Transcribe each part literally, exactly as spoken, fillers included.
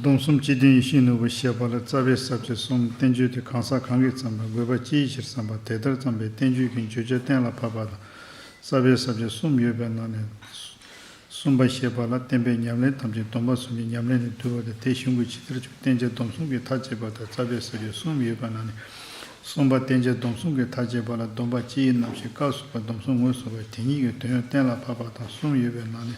སྡོམ་གསུམ་སྤྱི་དོན་ཡེ་ཤེས་ནོར་བུ་ཞེས་པ་ལ་རྩ་བའི་ས་བཅད་གསུམ། བསྟན་བཅོས་དེ་གང་ཟག་གང་གིས་བརྩམས་པ། དགོས་པ་ཅི་ཡི་ཕྱིར་བརྩམས་པ། དེ་ལྟར་བརྩམས་པའི་བསྟན་བཅོས་ཀྱི་བརྗོད་བྱ་གཏན་ལ་ཕབ་པ་དང་། རྩ་བའི་ས་བཅད་གསུམ་ཡོད་པའི་ནང་ནས། གསུམ་པ་ཞེས་པ་ལ་བསྟན་པའི་ཉམས་ལེན་ཐམས་ཅད་སྡོམ་པ་གསུམ་གྱི་ཉམས་ལེན་ལས་བསྡུས་པ་དང་། དེ་གཞུང་གི་ཇི་ལྟར་འབྱུང་བསྟན་བྱ་སྡོམ་གསུམ་གྱི་མཐའ་བཅད་པ་དང་། རྩ་བའི་ས་བཅད་གསུམ་ཡོད་པའི་ནང་ནས། གསུམ་པ་བསྟན་བྱ་སྡོམ་གསུམ་གྱི་མཐའ་དཔྱད་པ་ལ། སྡོམ་པ་སྤྱི་ཡི་རྣམ་བཤད། སྐབས་སུ་བབ་སྡོམ་གསུམ་ངོས་སུ་བབ། དེ་ཉིད་ཀྱི་དོན་གཏན་ལ་ཕབ་པ་དང་གསུམ་ཡོད་པའི་ནང་ནས།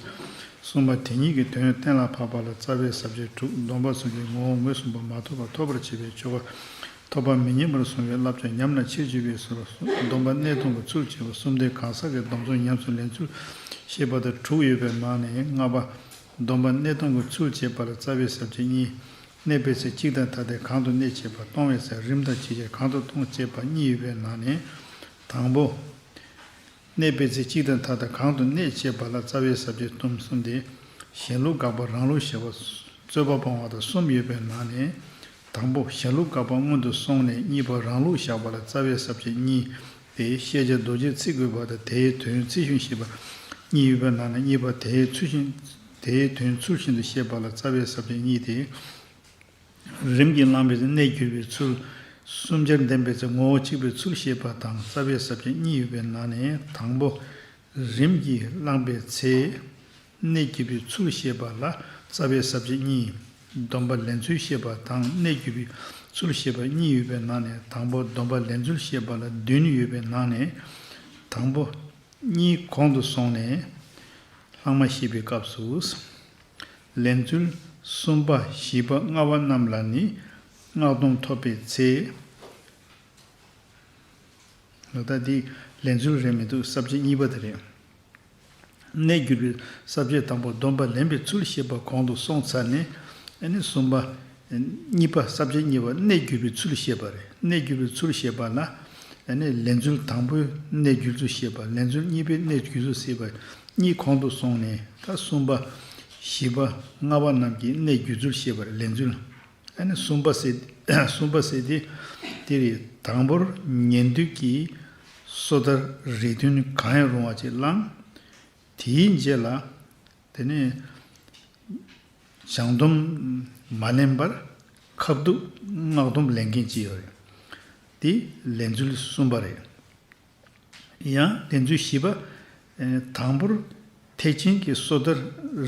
གསུམ་པ་དེ་ཉིད་ཀྱི་དོན་གཏན་ལ་ཕབ་པ་ལ་རྩ་བའི་ས་བཅད་དྲུག། སྡོམ་པ་གསུམ་གྱི་ངོ་བོ་ངོས་བཟུང་བ་མ་ཐོབ་པ་ཐོབ་པར་བྱེད་པའི་ཆོ་ག། ཐོབ་པ་མི་ཉན་པར་གསུངས་པའི་བསླབ་བྱ་ཉམས་ན་ཕྱིར་བཅོས་པའི་ཟུར། སྡོམ་པ་གནད་སྟོང་གི་ཚུལ་བྱེད་པ། གསུམ་ལྡན་གང་ཟག་གི་སྡོམ་བརྩོན་ཉམས་སུ་ལེན་ཚུལ་ཞེས་པ་དང་དྲུག་ཡོད་པའི་ནང་ནས། ལྔ་པ། སྡོམ་པ་གནད་སྟོང་གི་ཚུལ་བྱེད་པ་ལ་རྩ་བའི་ས་བཅད་གཉིས། གནས་པའི་ཚེ་གཅིག་དང་ཐ་དད་གང་དུ་གནས་བྱེད་པ། གཏོང་བའི་ཚེ་རིམ་དང་ཇི་ལྟར་གང་དུ་གཏོང་བྱེད་པ་གཉིས་ཡོད་པའི་ནང་ནས། དང་པོ། གནས་པའི་ཚེ་གཅིག་དང་ཐ་དད་གང་དུ་གནས་བྱེད་པ་ལ་རྩ་བའི་ས་བཅད་སྡོམ་གསུམ་སྟེ། གཞན་ལུགས་དགག་པ་རང་ལུགས་བཞག་པ། རྩོད་པ་སྤང་བ་དང་གསུམ་ཡོད་པའི་ནང་ནས། དང་པོ་གཞན་ལུགས་དགག་པ་སྔོན་དུ་སོང་ནས། གཉིས་པ་རང་ལུགས་བཞག་པ་ལ་རྩ་བའི་ས་བཅད་གཉིས་ཏེ། ཤེས་བྱ་རྡོ་རྗེའི་ཚིག་དགོས་པ་དང་། དེའི་དོན་ཚིག་གཞུང་ཤེས་པ་གཉིས་ཡོད་པའི་ནང་ནས། གཉིས་པ་དེའི་ཚུལ་བཞིན། དེའི་དོན་ཚུལ་བཞིན་དུ་ཤེས་པ་ལ་རྩ་བའི་ས་བཅད་གཉིས་ཏེ། རིམ་གྱིས་བླངས་པའི་ཚེ་གནས་གྱུར་པའི་ཚུལ། གསུམ་ཆར་ལྡན་པའི་ཚེ་ངོ་བོ་གཅིག་པའི་ཚུལ་ཤེས་པ་དང་རྩ་བའི་ས་བཅད་གཉིས་ཡོད་པའི་ནང་ནས། དང་པོ། རིམ་གྱིས་བླངས་པའི་ཚེ་གནས་གྱུར་པའི་ཚུལ་ཤེས་པ་ལ་རྩ་བའི་ས་བཅད་གཉིས། སྡོམ་པ་ལེན་ཚུལ་ཤེས་པ་དང་གནས་གྱུར་པའི་ཚུལ་ཤེས་པ་གཉིས་ཡོད་པའི་ནང་ནས། དང་པོ་སྡོམ་པ་ལེན་ཚུལ་ཤེས་པ་ལ་བདུན་ཡོད་པའི་ནང་ནས། དང་པོ། གཉིས་གོང་དུ་སོང་ནས། ལྷག་མ་བཤད་པའི་སྐབས་སུ། ལེན་ཚུལ་གསུམ་པ་བཞི་པ་ལྔ་པ་རྣམས་ལ་ནི། སྔགས་སྡོམ་ཐོབ་པའི་ཚེ། ད་འདི་ལེན་ཚུལ་རེད་མི་འདུག་ས་བཅད་གཉིས་པ་དེ་རེད། གནས་གྱུར་པའི་ས་བཅད་དང་པོ་སྡོམ་པ་ལེན་པའི་ཚུལ་ཤེས་པ་གོང་དུ་སོང་ཚར་ནས། ཨ་ནི་གསུམ་པ། གཉིས་པ། ས་བཅད་གཉིས་པ་གནས་གྱུར་པའི་ཚུལ་ཤེས་པ་རེད། གནས་གྱུར་པའི་ཚུལ་ཤེས་པ་ལ། ཨ་ནི་ལེན་ཚུལ་དང་པོའི་གནས་གྱུར་ཚུལ་ཤེས་པ། ལེན་ཚུལ་གཉིས་པའི་གནས་གྱུར་ཚུལ་ཤེས་པ། གཉིས་གོང་དུ་སོང་ནས། ད་གསུམ་པ། བཞི་པ། ལྔ་པ་རྣམས་ཀྱི་གནས་གྱུར་ཚུལ་ཤེས་པ་རེད། ལེན་ཚུལ། ཨ་ནི་གསུམ་པ་ཟེར། གསུམ་པ་ཟེར་དེ། དེ་རེད། དང་པོར་ཉན་ཐོས་ཀྱིས་སོ་ཐར་རིགས་མཐུན་གང་ཡང་རུང་བ་ཅིག་བླངས། དེའི་རྗེས་ལ། དེ་ནས་བྱང་སྡོམ་མ་ལེན་པར་ཁ་ཐུག་སྔགས་སྡོམ་ལེན་མཁན་ཅིག་ཡོད་རེད། དེ་ལེན་ཚུལ་གསུམ་པ་རེད། ཡང་ལེན་ཚུལ་བཞི་པ། ཨེ། དང་པོར་ཐེག་ཆེན་གྱི་སོ་ཐར་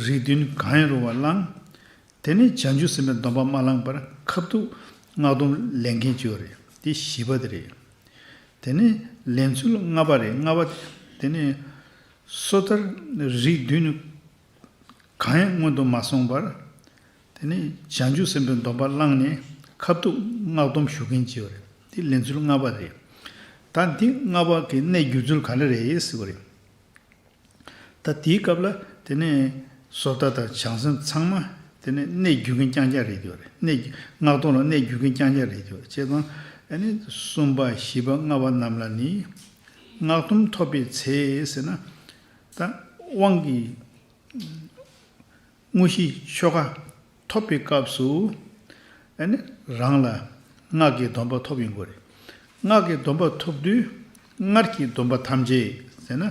རིགས་མཐུན་གང་ཡང་རུང་བ་བླངས། དེ་ནས་བྱང་ཆུབ་སེམས་དཔའི་སྡོམ་པ་མ་བླངས་པར་ཁ་ཐུག་སྔགས་སྡོམ་ལེན་མཁན་ཅིག་ཡོད་རེད། དེ་བཞི་པ་དེ་རེད། དེ་ནས་ལེན་ཚུལ་ལྔ་པ་རེད། ལྔ་པ། དེ་ནས་སོ་ཐར་རིགས་མཐུན་གང་ཡང་སྔོན་དུ་མ་སོང་བར། དེ་ནས་བྱང་ཆུབ་སེམས་དཔའི་སྡོམ་པ་བླངས་ནས་ཁ་ཐུག་སྔགས་སྡོམ་ཞུ་མཁན་ཅིག་ཡོད་རེད། དེ་ལེན་ཚུལ་ལྔ་པ་རེད། ད་འདི་ལྔ་པ་གི་གནས་གྱུར་ཚུལ་ག་འདྲ་རེད་ཟེར་བ་རེད། ད་དེའི་སྐབས་ལ་དེ་ནས་སོ་ཐར་དང་བྱང་སེམས་ཚང་མ་དེ་ནས་གནས་གྱུར་མཁན་རྐྱང་རྐྱང་རེད་ཡོད་རེད། གནས་སྔགས་སྡོམ་ལ་གནས་གྱུར་མཁན་རྐྱང་རྐྱང་རེད་ཡོད་རེད། བྱས་ཙང་ཨ་ནི་གསུམ་པ་བཞི་པ་ལྔ་པ་རྣམས་ལ་ནི། སྔགས་སྡོམ་ཐོབ་པའི་ཚེ་ཟེར་ན། ད་དབང་གི་དངོས་གཞིའི་ཆོ་ག་ཐོབ་པའི་སྐབས་སུ། ཨ་ནི་རང་ལ་སྔགས་ཀྱི་སྡོམ་པ་ཐོབ་ཡོང་གི་རེད། སྔགས་ཀྱི་སྡོམ་པ་ཐོབ་དུས་སྔར་གྱི་སྡོམ་པ་ཐམས་ཅད་ཟེར་ན།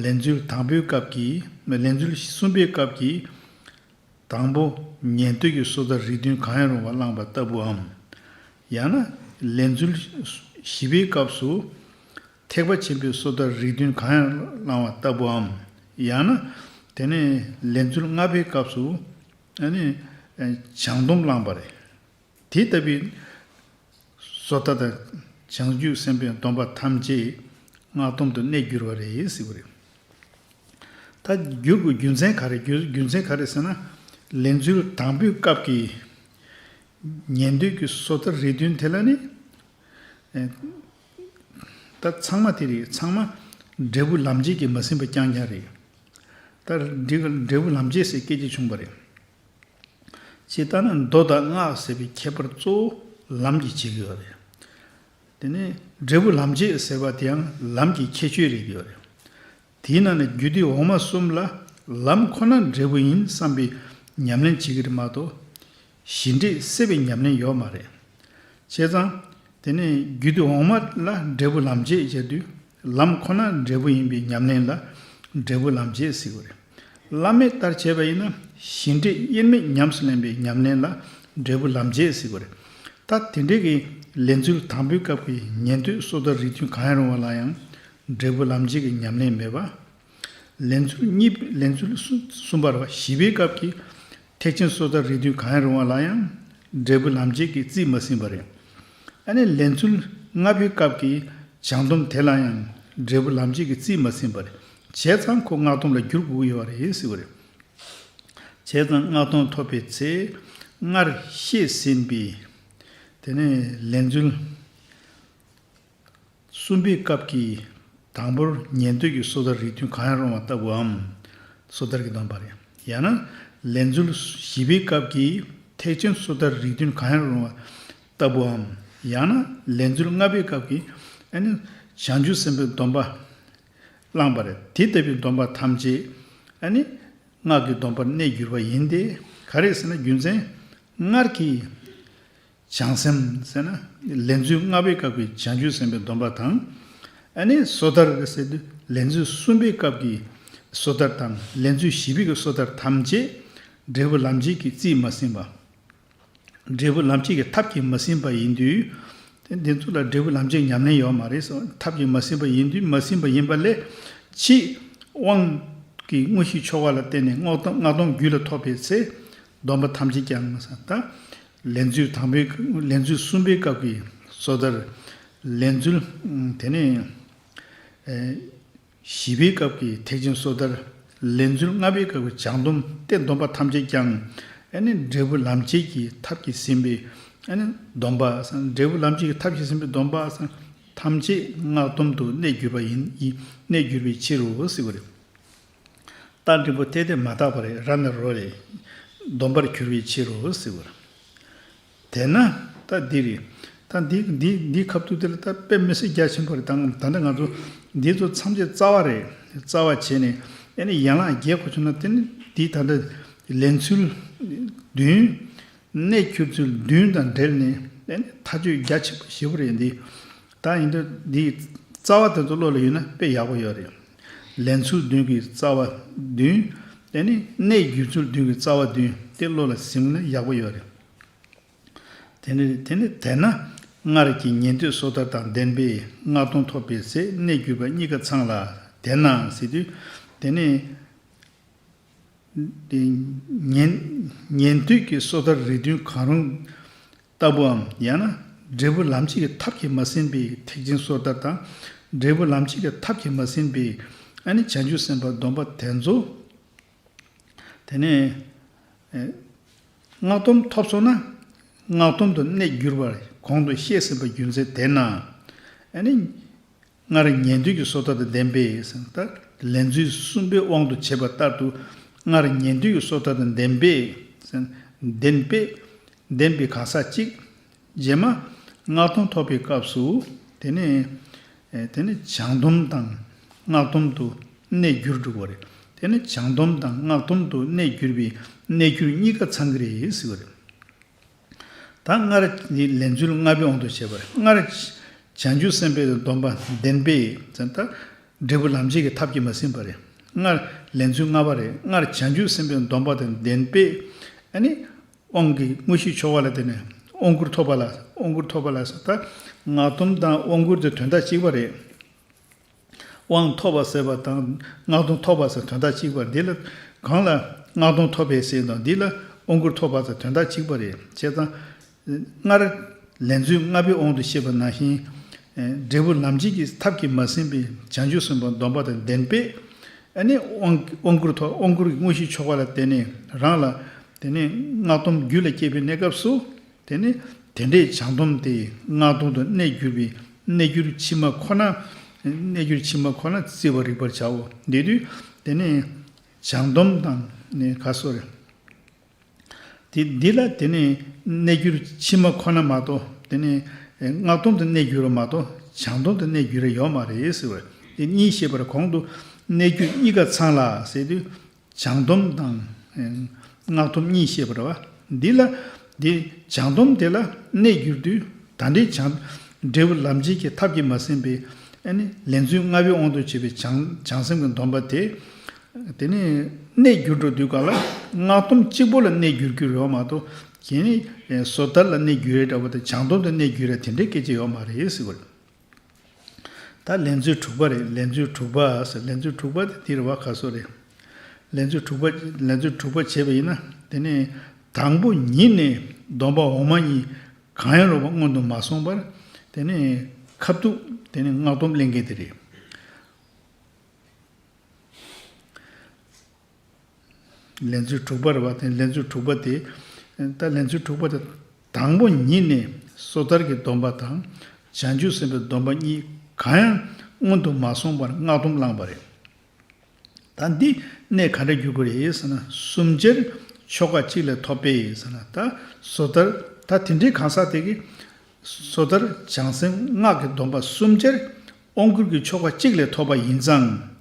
ལེན་ཚུལ་དང་པོའི་སྐབས་ཀྱི། ལེན་ཚུལ་གསུམ་པའི་སྐབས་ཀྱི། དང་པོ་ཉན་ཐོས་ཀྱིས་སོ་ཐར་རིགས་མཐུན་གང་ཡང་རུང་བ་བླངས་པ་ལྟ་བུའམ། ཡང་ན་ལེན་ཚུལ་བཞི་པའི་སྐབས་སུ། ཐེག་པ་ཆེན་པོའི་སོ་ཐར་རིགས་མཐུན་གང་ཡང་བླངས་པ་ལྟ་བུའམ། ཡང་ན་དེ་ནས་ལེན་ཚུལ་ལྔ་པའི་སྐབས་སུ། ཨ་ནི་བྱང་སྡོམ་བླངས་པ་རེད། དེ་ལྟ་བུའི་སོ་ཐར་དང་བྱང་ཆུབ་སེམས་དཔའི་སྡོམ་པ་ཐམས་ཅད་སྔགས་སྡོམ་དུ་གནས་གྱུར་པ་རེད་ཟེར་བ་རེད། ད་གྱུར་དགོས་རྒྱུ་མཚན་ག་རེ། རྒྱུ་རྒྱུ་མཚན་ག་རེ་ཟེར་ན། ལེན་ཚུལ་དང་པོའི་སྐབས་ཀྱི་ཉན་ཐོས་ཀྱི་སོ་ཐར་རིགས་མཐུན་དེ་ལ་ནི། ཨེ། ད་ཚང་མ་དེ་རེད། ཚང་མ་འབྲས་བུ་ལམ་བྱེད་ཀྱིས་མ་ཟིན་པ་རྐྱང་རྐྱང་རེད། ད་འབྲས་འབྲས་བུ་ལམ་བྱེད་ཟེར་སྐད་ཆ་བྱུང་བ་རེད། སྤྱིར་བཏང་ན་མདོ་དང་སྔགས་ཟེར་བའི་ཁྱད་པར་གཙོ་བོ་ལམ་གྱིས་བྱེད་ཀྱི་ཡོད་རེད། དེ་ནས་འབྲས་བུ་ལམ་བྱེད་ཟེར་བ་དེའང་ལམ་གྱི་ཁྱད་ཆོས་རེད་ཡོད་རེད། དེའི་ནང་ནས་རྒྱུད་སྡེ་འོག་མ་གསུམ་ལ་ལམ་ཁོ་ན་འབྲས་བུ་ཡིན་བསམ་པའི་ཉམས་ལེན་བྱེད་ཀྱི་རེད་མ་གཏོགས། གཞི་འབྲས་སད་པའི་ཉམས་ལེན་ཡོད་མ་རེད། བྱས་ཙང་། དེ་ནས་རྒྱུད་སྡེ་འོག་མ་ལ་འབྲས་བུ་ལམ་བྱེད་ཟེར་དུས། ལམ་ཁོ་ན་འབྲས་བུ་ཡིན་པའི་ཉམས་ལེན་ལ་འབྲས་བུ་ལམ་བྱེད་ཟེར་གྱི་རེད། བླ་མེད་ལྟར་བྱས་པ་ཡིན་ན་གཞི་འབྲས་དབྱེར་མེད་ཉམས་སུ་ལེན་པའི་ཉམས་ལེན་ལ་འབྲས་བུ་ལམ་བྱེད་ཟེར་གྱི་ཡོད་རེད། ད་དེ་འདྲའི་གི་ལས་འཛོལ་དང་པོའི་སྐབས་ཀྱི་ཉན་ཐོས་སོ་ཐར་རིགས་མཐུན་གང་ཡང་རུང་བ་ལ་ཡང་འབྲས་བུ་ལམ་བྱེད་ཀྱི་ཉམས་ལེན་མེད་པ། ལས་འཛོལ་གཉིས། ལས་འཛོལ་གསུམ་གསུམ་པར་བ་བཞི་པའི་སྐབས་ཀྱི་ཐེག་ཆེན་སོ་ཐར་རིགས་མཐུན་གང་ཡང་རུང་བ་ལ་ཡང་འབྲས་བུ་ལམ་བྱེད་ཀྱི་རྩིས་མ་ཟིན་པ་རེད། ཨ་ནི་ལས་འཛོལ་ལྔ་པའི་སྐབས་ཀྱི་བྱང་སྡོམ་དེ་ལ་ཡང་འབྲས་བུ་ལམ་བྱེད་ཀྱི་རྩིས་མ་ཟིན་པ་རེད། བྱས་ཙང་ཁོ་སྔགས་སྡོམ་ལ་འགྱུར་དགོས་ཀྱི་ཡོད་རེད་ཟེར་བ་རེད། བྱས་ཙང་སྔགས་སྡོམ་ཐོབ་པའི་ཚེ་སྔར་བཤད་ཟིན་པའི་དེ་ནས་ལས་འཛོལ་གསུམ་པའི་སྐབས་ཀྱི་དང་པོར་ཉན་ཐོས་ཀྱི་སོ་ཐར་རིགས་མཐུན་གང་ཡང་རུང་བ་ལྟ་བུའམ། སོ་ཐར་གྱི་སྡོམ་པ་རེད། ཡང་ན་ལས་འཛོལ་བཞི་པའི་སྐབས་ཀྱི་ཐེག་ཆེན་སོ་ཐར་རིགས་མཐུན་གང་ཡང་རུང་བ་ལྟ་བུའམ། ཡང་ན་ལས་འཛོལ་ལྔ་པའི་སྐབས་ཀྱི་ཨ་ནི་བྱང་ཆུབ་སེམས་དཔའི་སྡོམ་པ་བླངས་པ་རེད། དེ་ལྟ་བུའི་སྡོམ་པ་ཐམས་ཅད་ཨ་ནི་སྔགས་ཀྱི་སྡོམ་པར་གནས་གྱུར་པ་ཡིན་ཏེ། ག་རེ་ཟེར་ན་རྒྱུ་མཚན་སྔར་གྱི་བྱང་སེམས་ཟེར་ན་ལས་འཛོལ་ལྔ་པའི་སྐབས་ཀྱི་བྱང་ཆུབ་སེམས་དཔའི་སྡོམ་པ་དང་། ཨ་ནི་སོ་ཐར་ཟེར་དུས་ལས་འཛོལ་གསུམ་པའི་སྐབས་ཀྱི་སོ་ཐར་དང་ལས་འཛོལ་བཞི་པའི་སོ་ཐར་ཐམས་ཅད་འབྲས་བུ་ལམ་བྱེད་ཀྱི་རྩིས་མ་ཟིན་པ། འབྲས་བུ་ལམ་བྱེད་ཀྱི་ཐབས་ཀྱིས་མ་ཟིན་པ་ཡིན་དུས། དེ་འདི་ཚོ་ལ་འབྲས་བུ་ལམ་བྱེད་ཉམས་ལེན་ཡོད་མ་རེད་ཟེར། ཐབས་ཀྱིས་མ་ཟིན་པ་ཡིན་དུས། མ་ཟིན་པ་ཡིན་པ་ལས་ཕྱིས་དབང་གི་དངོས་གཞིའི་ཆོ་ག་ལ་བརྟེན་ནས་སྔགས་སྡོམ་སྔགས་སྡོམ་རྒྱུད་ལ་ཐོབ་པའི་ཚེ་སྡོམ་པ་ཐམས་ཅད་ཀྱང་ཟེར། ད་ལས་འཛོལ་དང་པོའི་ལས་འཛོལ་གསུམ་པའི་སྐབས་ཀྱི་སོ་ཐར། ལས་འཛོལ་དེ་ནས་ཨེ། བཞི་པའི་སྐབས་ཀྱི་ཐེག་ཆེན་སོ་ཐར། ལས་འཛོལ་ལྔ་པའི་སྐབས་ཀྱི་བྱང་སྡོམ་སྟེ་སྡོམ་པ་ཐམས་ཅད་ཀྱང་ཨ་ནི་འབྲས་བུ་ལམ་བྱེད་ཀྱི་ཐབས་ཀྱིས་ཟིན་པའི་ཨ་ནི་སྡོམ་པ་སང་། འབྲས་བུ་ལམ་བྱེད་ཀྱི་ཐབས་ཀྱིས་ཟིན་པའི་སྡོམ་པ་སང་ཐམས་ཅད་སྔགས་སྡོམ་དུ་གནས་གྱུར་པ་ཡིན། ཡིན། གནས་གྱུར་པའི་ཕྱིར་རོ་ཟེར་བ་རེད། རྟགས་འབྲིང་པོ་དེ་དེ་མ་དག་པ་རེད། ར་ན་རོ་རེད། སྡོམ་པར་གྱུར་པའི་ཕྱིར་རོ་ཟེར་བ་རེད། དེས་ན་ད་འདི་རེད། ད་འདི་འདི་འདི་ཁ་ཐུག་དེ་ལ་ད་དཔེ་མི་སྲིད་རྒྱ་ཆེན་པོ་རེད། ད་ད་ལྟ་ང་ཚོ་འདི་ཚོ་ཐམས་ཅད་རྩ་བ་རེད། རྩ་བ་བྱས་ནས་ཨ་ནི་ཡན་ལག་བརྒྱད་གོ་ཆོད་ན། དེ་ནི་འདི་ད་ལྟ་ལེན་ཚུལ་བདུན། གནས་གྱུར་ཚུལ་བདུན་དང་འབྲེལ་ནས་ཨ་ནི་མཐའ་དཔྱོད་རྒྱ་ཆེན་པོ་ཞེ་པོ་རེད་འདི། ད་ཡིན་དུས་འདི་རྩ་བ་དེ་ཚོ་བློ་ལ་ཡོད་ན་དཔེ་ཡག་པོ་ཡོད་རེད། ལེན་ཚུལ་བདུན་གྱི་རྩ་བ་བདུན། ཨ་ནི་གནས་གྱུར་ཚུལ་བདུན་གྱི་རྩ་བ་བདུན་དེ་བློ་ལ་ཟིན་ན་ཡག་པོ་ཡོད་རེད། དེ་ནི་དེ་ནི་དེས་ན་སྔར་གྱི་ཉན་ཐོས་སོ་ཐར་དང་ལྡན་པས་སྔགས་སྡོམ་ཐོབ་པའི་ཚེ་གནས་གྱུར་པ་གཉིས་ཀ་ཚང་ལ། དེས་ན་ཟེར་དུས་དེ་ནི་དེ་ཉན་ཉན་ཐོས་ཀྱི་སོ་ཐར་རིགས་མཐུན་གང་རུང་ལྟ་བུའམ། ཡང་ན་འབྲས་བུ་ལམ་བྱེད་ཀྱི་ཐབས་ཀྱིས་མ་ཟིན་པའི་ཐེག་ཆེན་སོ་ཐར་དང་། འབྲས་བུ་ལམ་བྱེད་ཀྱི་ཐབས་ཀྱིས་མ་ཟིན་པའི་ཨ་ནི་བྱང་ཆུབ་སེམས་དཔའི་སྡོམ་པ་དེ་ཚོ། དེ་ནས་ཨེ་སྔགས་སྡོམ་ཐོབ་སོང་ན་སྔགས་སྡོམ་དུ་གནས་གྱུར་པར་གོང་དུ་བཤད་ཟིན་པ་རྒྱུ་མཚན་དེས་ན། ཨ་ནི་སྔར་ཉན་ཐོས་ཀྱི་སོ་ཐར་དང་ལྡན་པས་ཟེར། ད་ལེན་ཚུལ་གསུམ་པའི་དབང་དུ་བྱས་པ་ལྟར་དུ་སྔར་ཉན་ཐོས་ཀྱི་སོ་ཐར་དང་ལྡན་པས་ཟེར། ལྡན་པས། ལྡན་པའི་གང་ཟག་གཅིག་རྗེས་མ་སྔགས་སྡོམ་ཐོབ་པའི་སྐབས་སུ་དེ་ནས་ཨེ་དེ་ནས་བྱང་སྡོམ་དང་སྔགས་སྡོམ་དུ་གནས་གྱུར་འགྲོ་གི་རེད། དེ་ནས་བྱང་སྡོམ་དང་སྔགས་སྡོམ་དུ་གནས་གྱུར་པའི་གནས་གྱུར་གཉིས་ཀ་ཚང་གི་རེད་ཟེར་བ་རེད། ད་སྔར་ནི་ལེན་ཚུལ་ལྔ་པའི་དབང་དུ་བྱས་པ་རེད། སྔར་བྱང་ཆུབ་སེམས་དཔའི་སྡོམ་པ་ལྡན་པས་ཟེར། ད་འབྲས་བུ་ལམ་བྱེད་ཀྱི་ཐབས་ཀྱིས་མ་ཟིན་པ་རེད། སྔར་ལེན་ཚུལ་ལྔ་པ་རེད། སྔར་བྱང་ཆུབ་སེམས་དཔའི་སྡོམ་པ་དང་ལྡན་པས་ཨ་ནི་དབང་གི་དངོས་གཞིའི་ཆོ་ག་ལ་བརྟེན་ནས་དབང་བསྐུར་ཐོབ་པ་ལ། དབང་བསྐུར་ཐོབ་པ་ལ་ཟེར། ད་སྔགས་སྡོམ་དང་དབང་བསྐུར་དེ་དོན་དག་གཅིག་པ་རེད། དབང་ཐོབ་པ་ཟེར་བ་དང་སྔགས་སྡོམ་ཐོབ་པ་ཟེར་དོན་དག་གཅིག་པ་རེད། འདི་ལ་གང་ལ་སྔགས་སྡོམ་ཐོབ་པས་ཟེར་དང་འདི་ལ་དབང་བསྐུར་ཐོབ་པ་ཟེར་དོན་དག་གཅིག་པ་རེད། བྱས་ཙང་སྔར་ལེན་ཚུལ་ལྔ་པའི་དབང་དུ་བཤད་པ་ནང་བཞིན་འབྲས་བུ་ལམ་བྱེད་ཀྱི་ཐབས་ཀྱིས་མ་ཟིན་པའི་བྱང་ཆུབ་སེམས་དཔའི་སྡོམ་པ་དང་ལྡན་པས་ཨ་ནི་དབང་དབང་བསྐུར་ཐོབ། དབང་བསྐུར་གྱི་དངོས་གཞིའི་ཆོ་ག་ལ་བརྟེན་ནས་རང་ལ་དེ་ནས་སྔགས་སྡོམ་རྒྱུད་ལ་སྐྱེས་པའི་གནས་སྐབས་སུ། དེ་ནི་དེ་འདྲའི་བྱང་སྡོམ་དེ་སྔགས་སྡོམ་དུ་གནས་གྱུར་པའི་གནས་གྱུར་ཕྱི་མ་ཁོ་ན། གནས་གྱུར་ཕྱི་མ་ཁོ་ན་བརྩི་བར་རིག་པར་བྱའོ། དེ་དུས་དེ་ནི་བྱང་སྡོམ་དང་ནི་ག་སོ་རེ། དེ་འདི་ལ་དེ་ནི་གནས་གྱུར་ཕྱི་མ་ཁོ་ན་མ་གཏོགས། དེ་ནི་སྔགས་སྡོམ་དུ་གནས་གྱུར་བ་མ་གཏོགས་བྱང་སྡོམ་དུ་གནས་གྱུར་ཡོད་མ་རེད་ཟེར་བ། དེ་གཉིས་བཤད་པར་གོང་དུ་གནས་གྱུར་གཉིས་ཀ་ཚང་ལ་ཟེར་དུས། བྱང་སྡོམ་དང་། ཨེ། སྔགས་སྡོམ་གཉིས་བཤད་པ་རེད་བ། འདི་ལ། འདི་བྱང་སྡོམ་དེ་ལ་གནས་གྱུར་དུས་ད་ལྟའི་བྱང་། འབྲས་བུ་ལམ་བྱེད་ཀྱི་ཐབས་ཀྱིས་མ་ཟིན་པའི་ཨ་ནི་ལེན་ཚུལ་ལྔ་པའི་དབང་དུ་བྱས་པའི་བྱང་བྱང་སེམས་ཀྱི་སྡོམ་པ་དེ། དེ་ནས་གནས་འགྱུར་འགྲོ་དུས་ག་ལ་སྔགས་སྡོམ་གཅིག་པོ་ལ་གནས་འགྱུར་གྱི་ཡོད་མ་གཏོགས། གཞན་ནི་སོ་ཐར་ལ་གནས་འགྱུར་རེད་འདྲ་བོ་དང་བྱང་སྡོམ་དུ་གནས་འགྱུར་རེད་དེ་འདྲའི་སྐད་ཆ་ཡོད་མ་རེད་ཟེར་བ་རེད། ད་ལན་ཚུལ་དྲུག་པ་རེད། ལན་ཚུལ་དྲུག་པ་ཟེར། ལན་ཚུལ་དྲུག་པ་དེ་འདི་རེད་བ། ག་སོ་རེད། ལན་ཚུལ་དྲུག་པ། ལན་ཚུལ་དྲུག་པ་བྱས་པ་ཡིན་ན། དེ་ནས་དང་པོ་ཉིད་ནས་སྡོམ་པ་འོག་མ་གཉིས་གང་ཡང་རུང་བ་སྔོན་དུ་མ་སོང་བར། དེ་ནས་ཁ་ཐུག་དེ་ནས་སྔགས་སྡོམ་ལེན་མཁན་དེ་རེད། ལན་ཚུལ་དྲུག་པ་རེད་བ། དེ་ལན་ཚུལ་དྲུག་པ་དེ། ད་ལན་ཚུལ་དྲུག་པ་དེ། དང་པོ་ཉིད་ནས་སོ་ཐར་གྱི་སྡོམ་པ་དང་། བྱང་ཆུབ་སེམས་དཔའི་སྡོམ་པ་གཉིས་གང་ཡང་སྔོན་དུ་མ་སོང་བར་སྔགས་སྡོམ་བླངས་པ་རེད། ད་འདི་གནས་ག་འདྲ་འགྱུར་དགོས་རེད་ཟེར་ན། གསུམ་ཆར་ཆོ་ག་གཅིག་ལས་ཐོབ་པས་ཟེར་ན། ད་སོ་ཐར་ད་དེ་འདྲའི་གང་ཟག་དེ་གིས་སོ་ཐར་བྱང་སེམས་སྔགས་ཀྱི་སྡོམ་པ་གསུམ་ཆར་དབང་བསྐུར་གྱི་ཆོ་ག་གཅིག་ལས་ཐོབ་པ་ཡིན་ཙང་།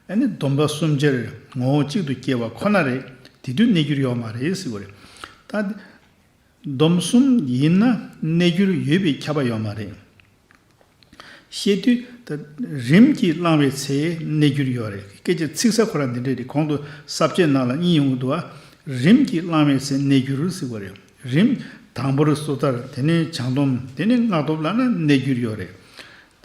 ཨ་ནི་སྡོམ་པ་གསུམ་ཆར་ངོ་བོ་གཅིག་ཏུ་སྐྱེ་བ་ཁོ་ན་རེད། དེ་དུས་གནས་འགྱུར་ཡོད་མ་རེད་ཟེར་བ་རེད། ད་སྡོམ་གསུམ་ཡིན་ན་གནས་འགྱུར་ཡོད་པའི་ཁྱབ་པ་ཡོད་མ་རེད། བཤད་དུས་ད་རིམ་གྱིས་བླངས་པའི་ཚེ་གནས་འགྱུར་ཡོད་རེད། སྐད་ཆ་ཚིག་གསལ་ཁོ་རང་འདི་འདྲས་རེད། གོང་དུ་ས་བཅད་ནང་ལ་གཉིས་ཡོང་གི་འདུག་བ། རིམ་གྱིས་བླངས་པའི་ཚེ་གནས་འགྱུར་ཟེར་བ་རེད། རིམ་དང་པོར་སོ་ཐར། དེ་ནས་བྱང་སྡོམ། དེ་ནས་སྔགས་སྡོམ་ལབ་ན་གནས་འགྱུར་ཡོད་རེད།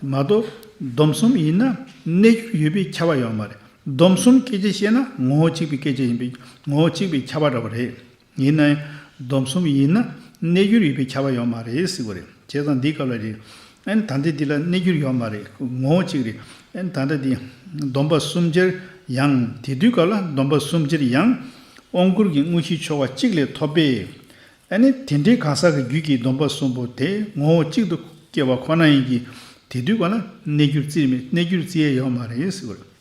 མ་གཏོགས་སྡོམ་གསུམ་ཡིན་ན་གནས་འགྱུར་ཡོད་པའི་ཁྱབ་པ་ཡོད་མ་རེད། སྡོམ་གསུམ་སྐད་ཆ་བཤད་ན་ངོ་བོ་གཅིག་པའི་སྐད་ཆ་ཡིན་པས་ངོ་བོ་གཅིག་པའི་ཁྱབ་པ་འདྲ་བ་རེད། ཡིན་ན་ཡང་སྡོམ་གསུམ་ཡིན་ན་གནས་འགྱུར་ཡོད་པའི་ཁྱབ་པ་ཡོད་མ་རེད་ཟེར་བ་རེད། བྱས་ཙང་འདིའི་སྐབས་ལ་རེད། ཨ་ནི་ད་ལྟ་འདི་ལ་གནས་འགྱུར་ཡོད་མ་རེད། ངོ་བོ་གཅིག་རེད། ཨ་ནི་ད་ལྟ་འདི་སྡོམ་པ་གསུམ་ཆར་ཡང་། དེ་དུས་སྐབས་ལ་སྡོམ་པ་གསུམ་ཆར་ཡང་དབང་བསྐུར་གྱི་དངོས་གཞིའི་ཆོ་ག་གཅིག་ལས་ཐོབ་པས། ཨ་ནི་དེ་འདྲའི་གང་ཟག་གི་རྒྱུད་ཀྱི་སྡོམ་པ་གསུམ་པོ་དེ་ངོ་བོ་གཅིག་ཏུ་སྐྱེ་བ་ཁོ་ན་ཡིན་གྱི། དེ་དུས་སྐབས་ལ་གནས་འགྱུར་བརྩིས་མེད། གནས་འགྱུར་བརྩི་ཡས་ཡོད་མ་རེད་ཟེར་བ་རེད།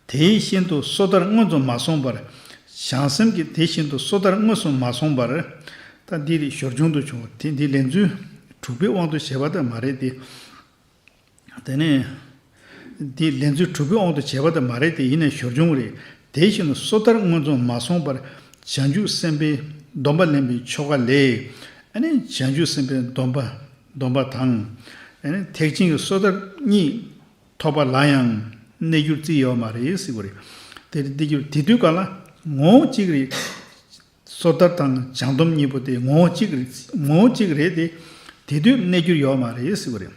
དེ་བཞིན་དུ་སོ་ཐར་མངོན་དུ་མ་སོང་བར། བྱང་སེམས་ཀྱི་དེ་བཞིན་དུ་སོ་ཐར་མངོན་སུམ་མ་སོང་བར། ད་འདི་རེད། ཞོར་བྱུང་དུ་བྱུང་བ་དེ་འདི་ལན་ཚུལ་དྲུག་པའི་དབང་དུ་བྱས་པ་ད་མ་རེད་དེ། དེ་ནས་འདི་ལན་ཚུལ་དྲུག་པའི་དབང་དུ་བྱས་པ་ད་མ་རེད་དེ། ཡིན་ནའི་ཞོར་བྱུང་རེད། དེ་བཞིན་དུ་སོ་ཐར་མངོན་སུམ་མ་སོང་བར། བྱང་ཆུབ་སེམས་དཔའི་སྡོམ་པ་ལེན་པའི་ཆོ་ག་ལས། ཨ་ནི་བྱང་ཆུབ་སེམས་དཔའི་སྡོམ་པ། སྡོམ་པ་དང་། ཨ་ནི་ཐེག་ཆེན་གྱི་སོ་ཐར་གཉིས་ཐོབ་པ་ལ་ཡང་གནས་འགྱུར་བརྩི་ཡོད་མ་རེད་ཟེར་བ་རེད། དེ་དེ་འགྱུར་དེ་དུས་སྐབས་ལ་ངོ་བོ་གཅིག་རེད། སོ་ཐར་དང་བྱང་སྡོམ་གཉིས་པོ་དེ་ངོ་བོ་གཅིག་རེད། ངོ་བོ་གཅིག་རེད་དེ། དེ་དུས་གནས་འགྱུར་ཡོད་མ་རེད་ཟེར་བ་རེད།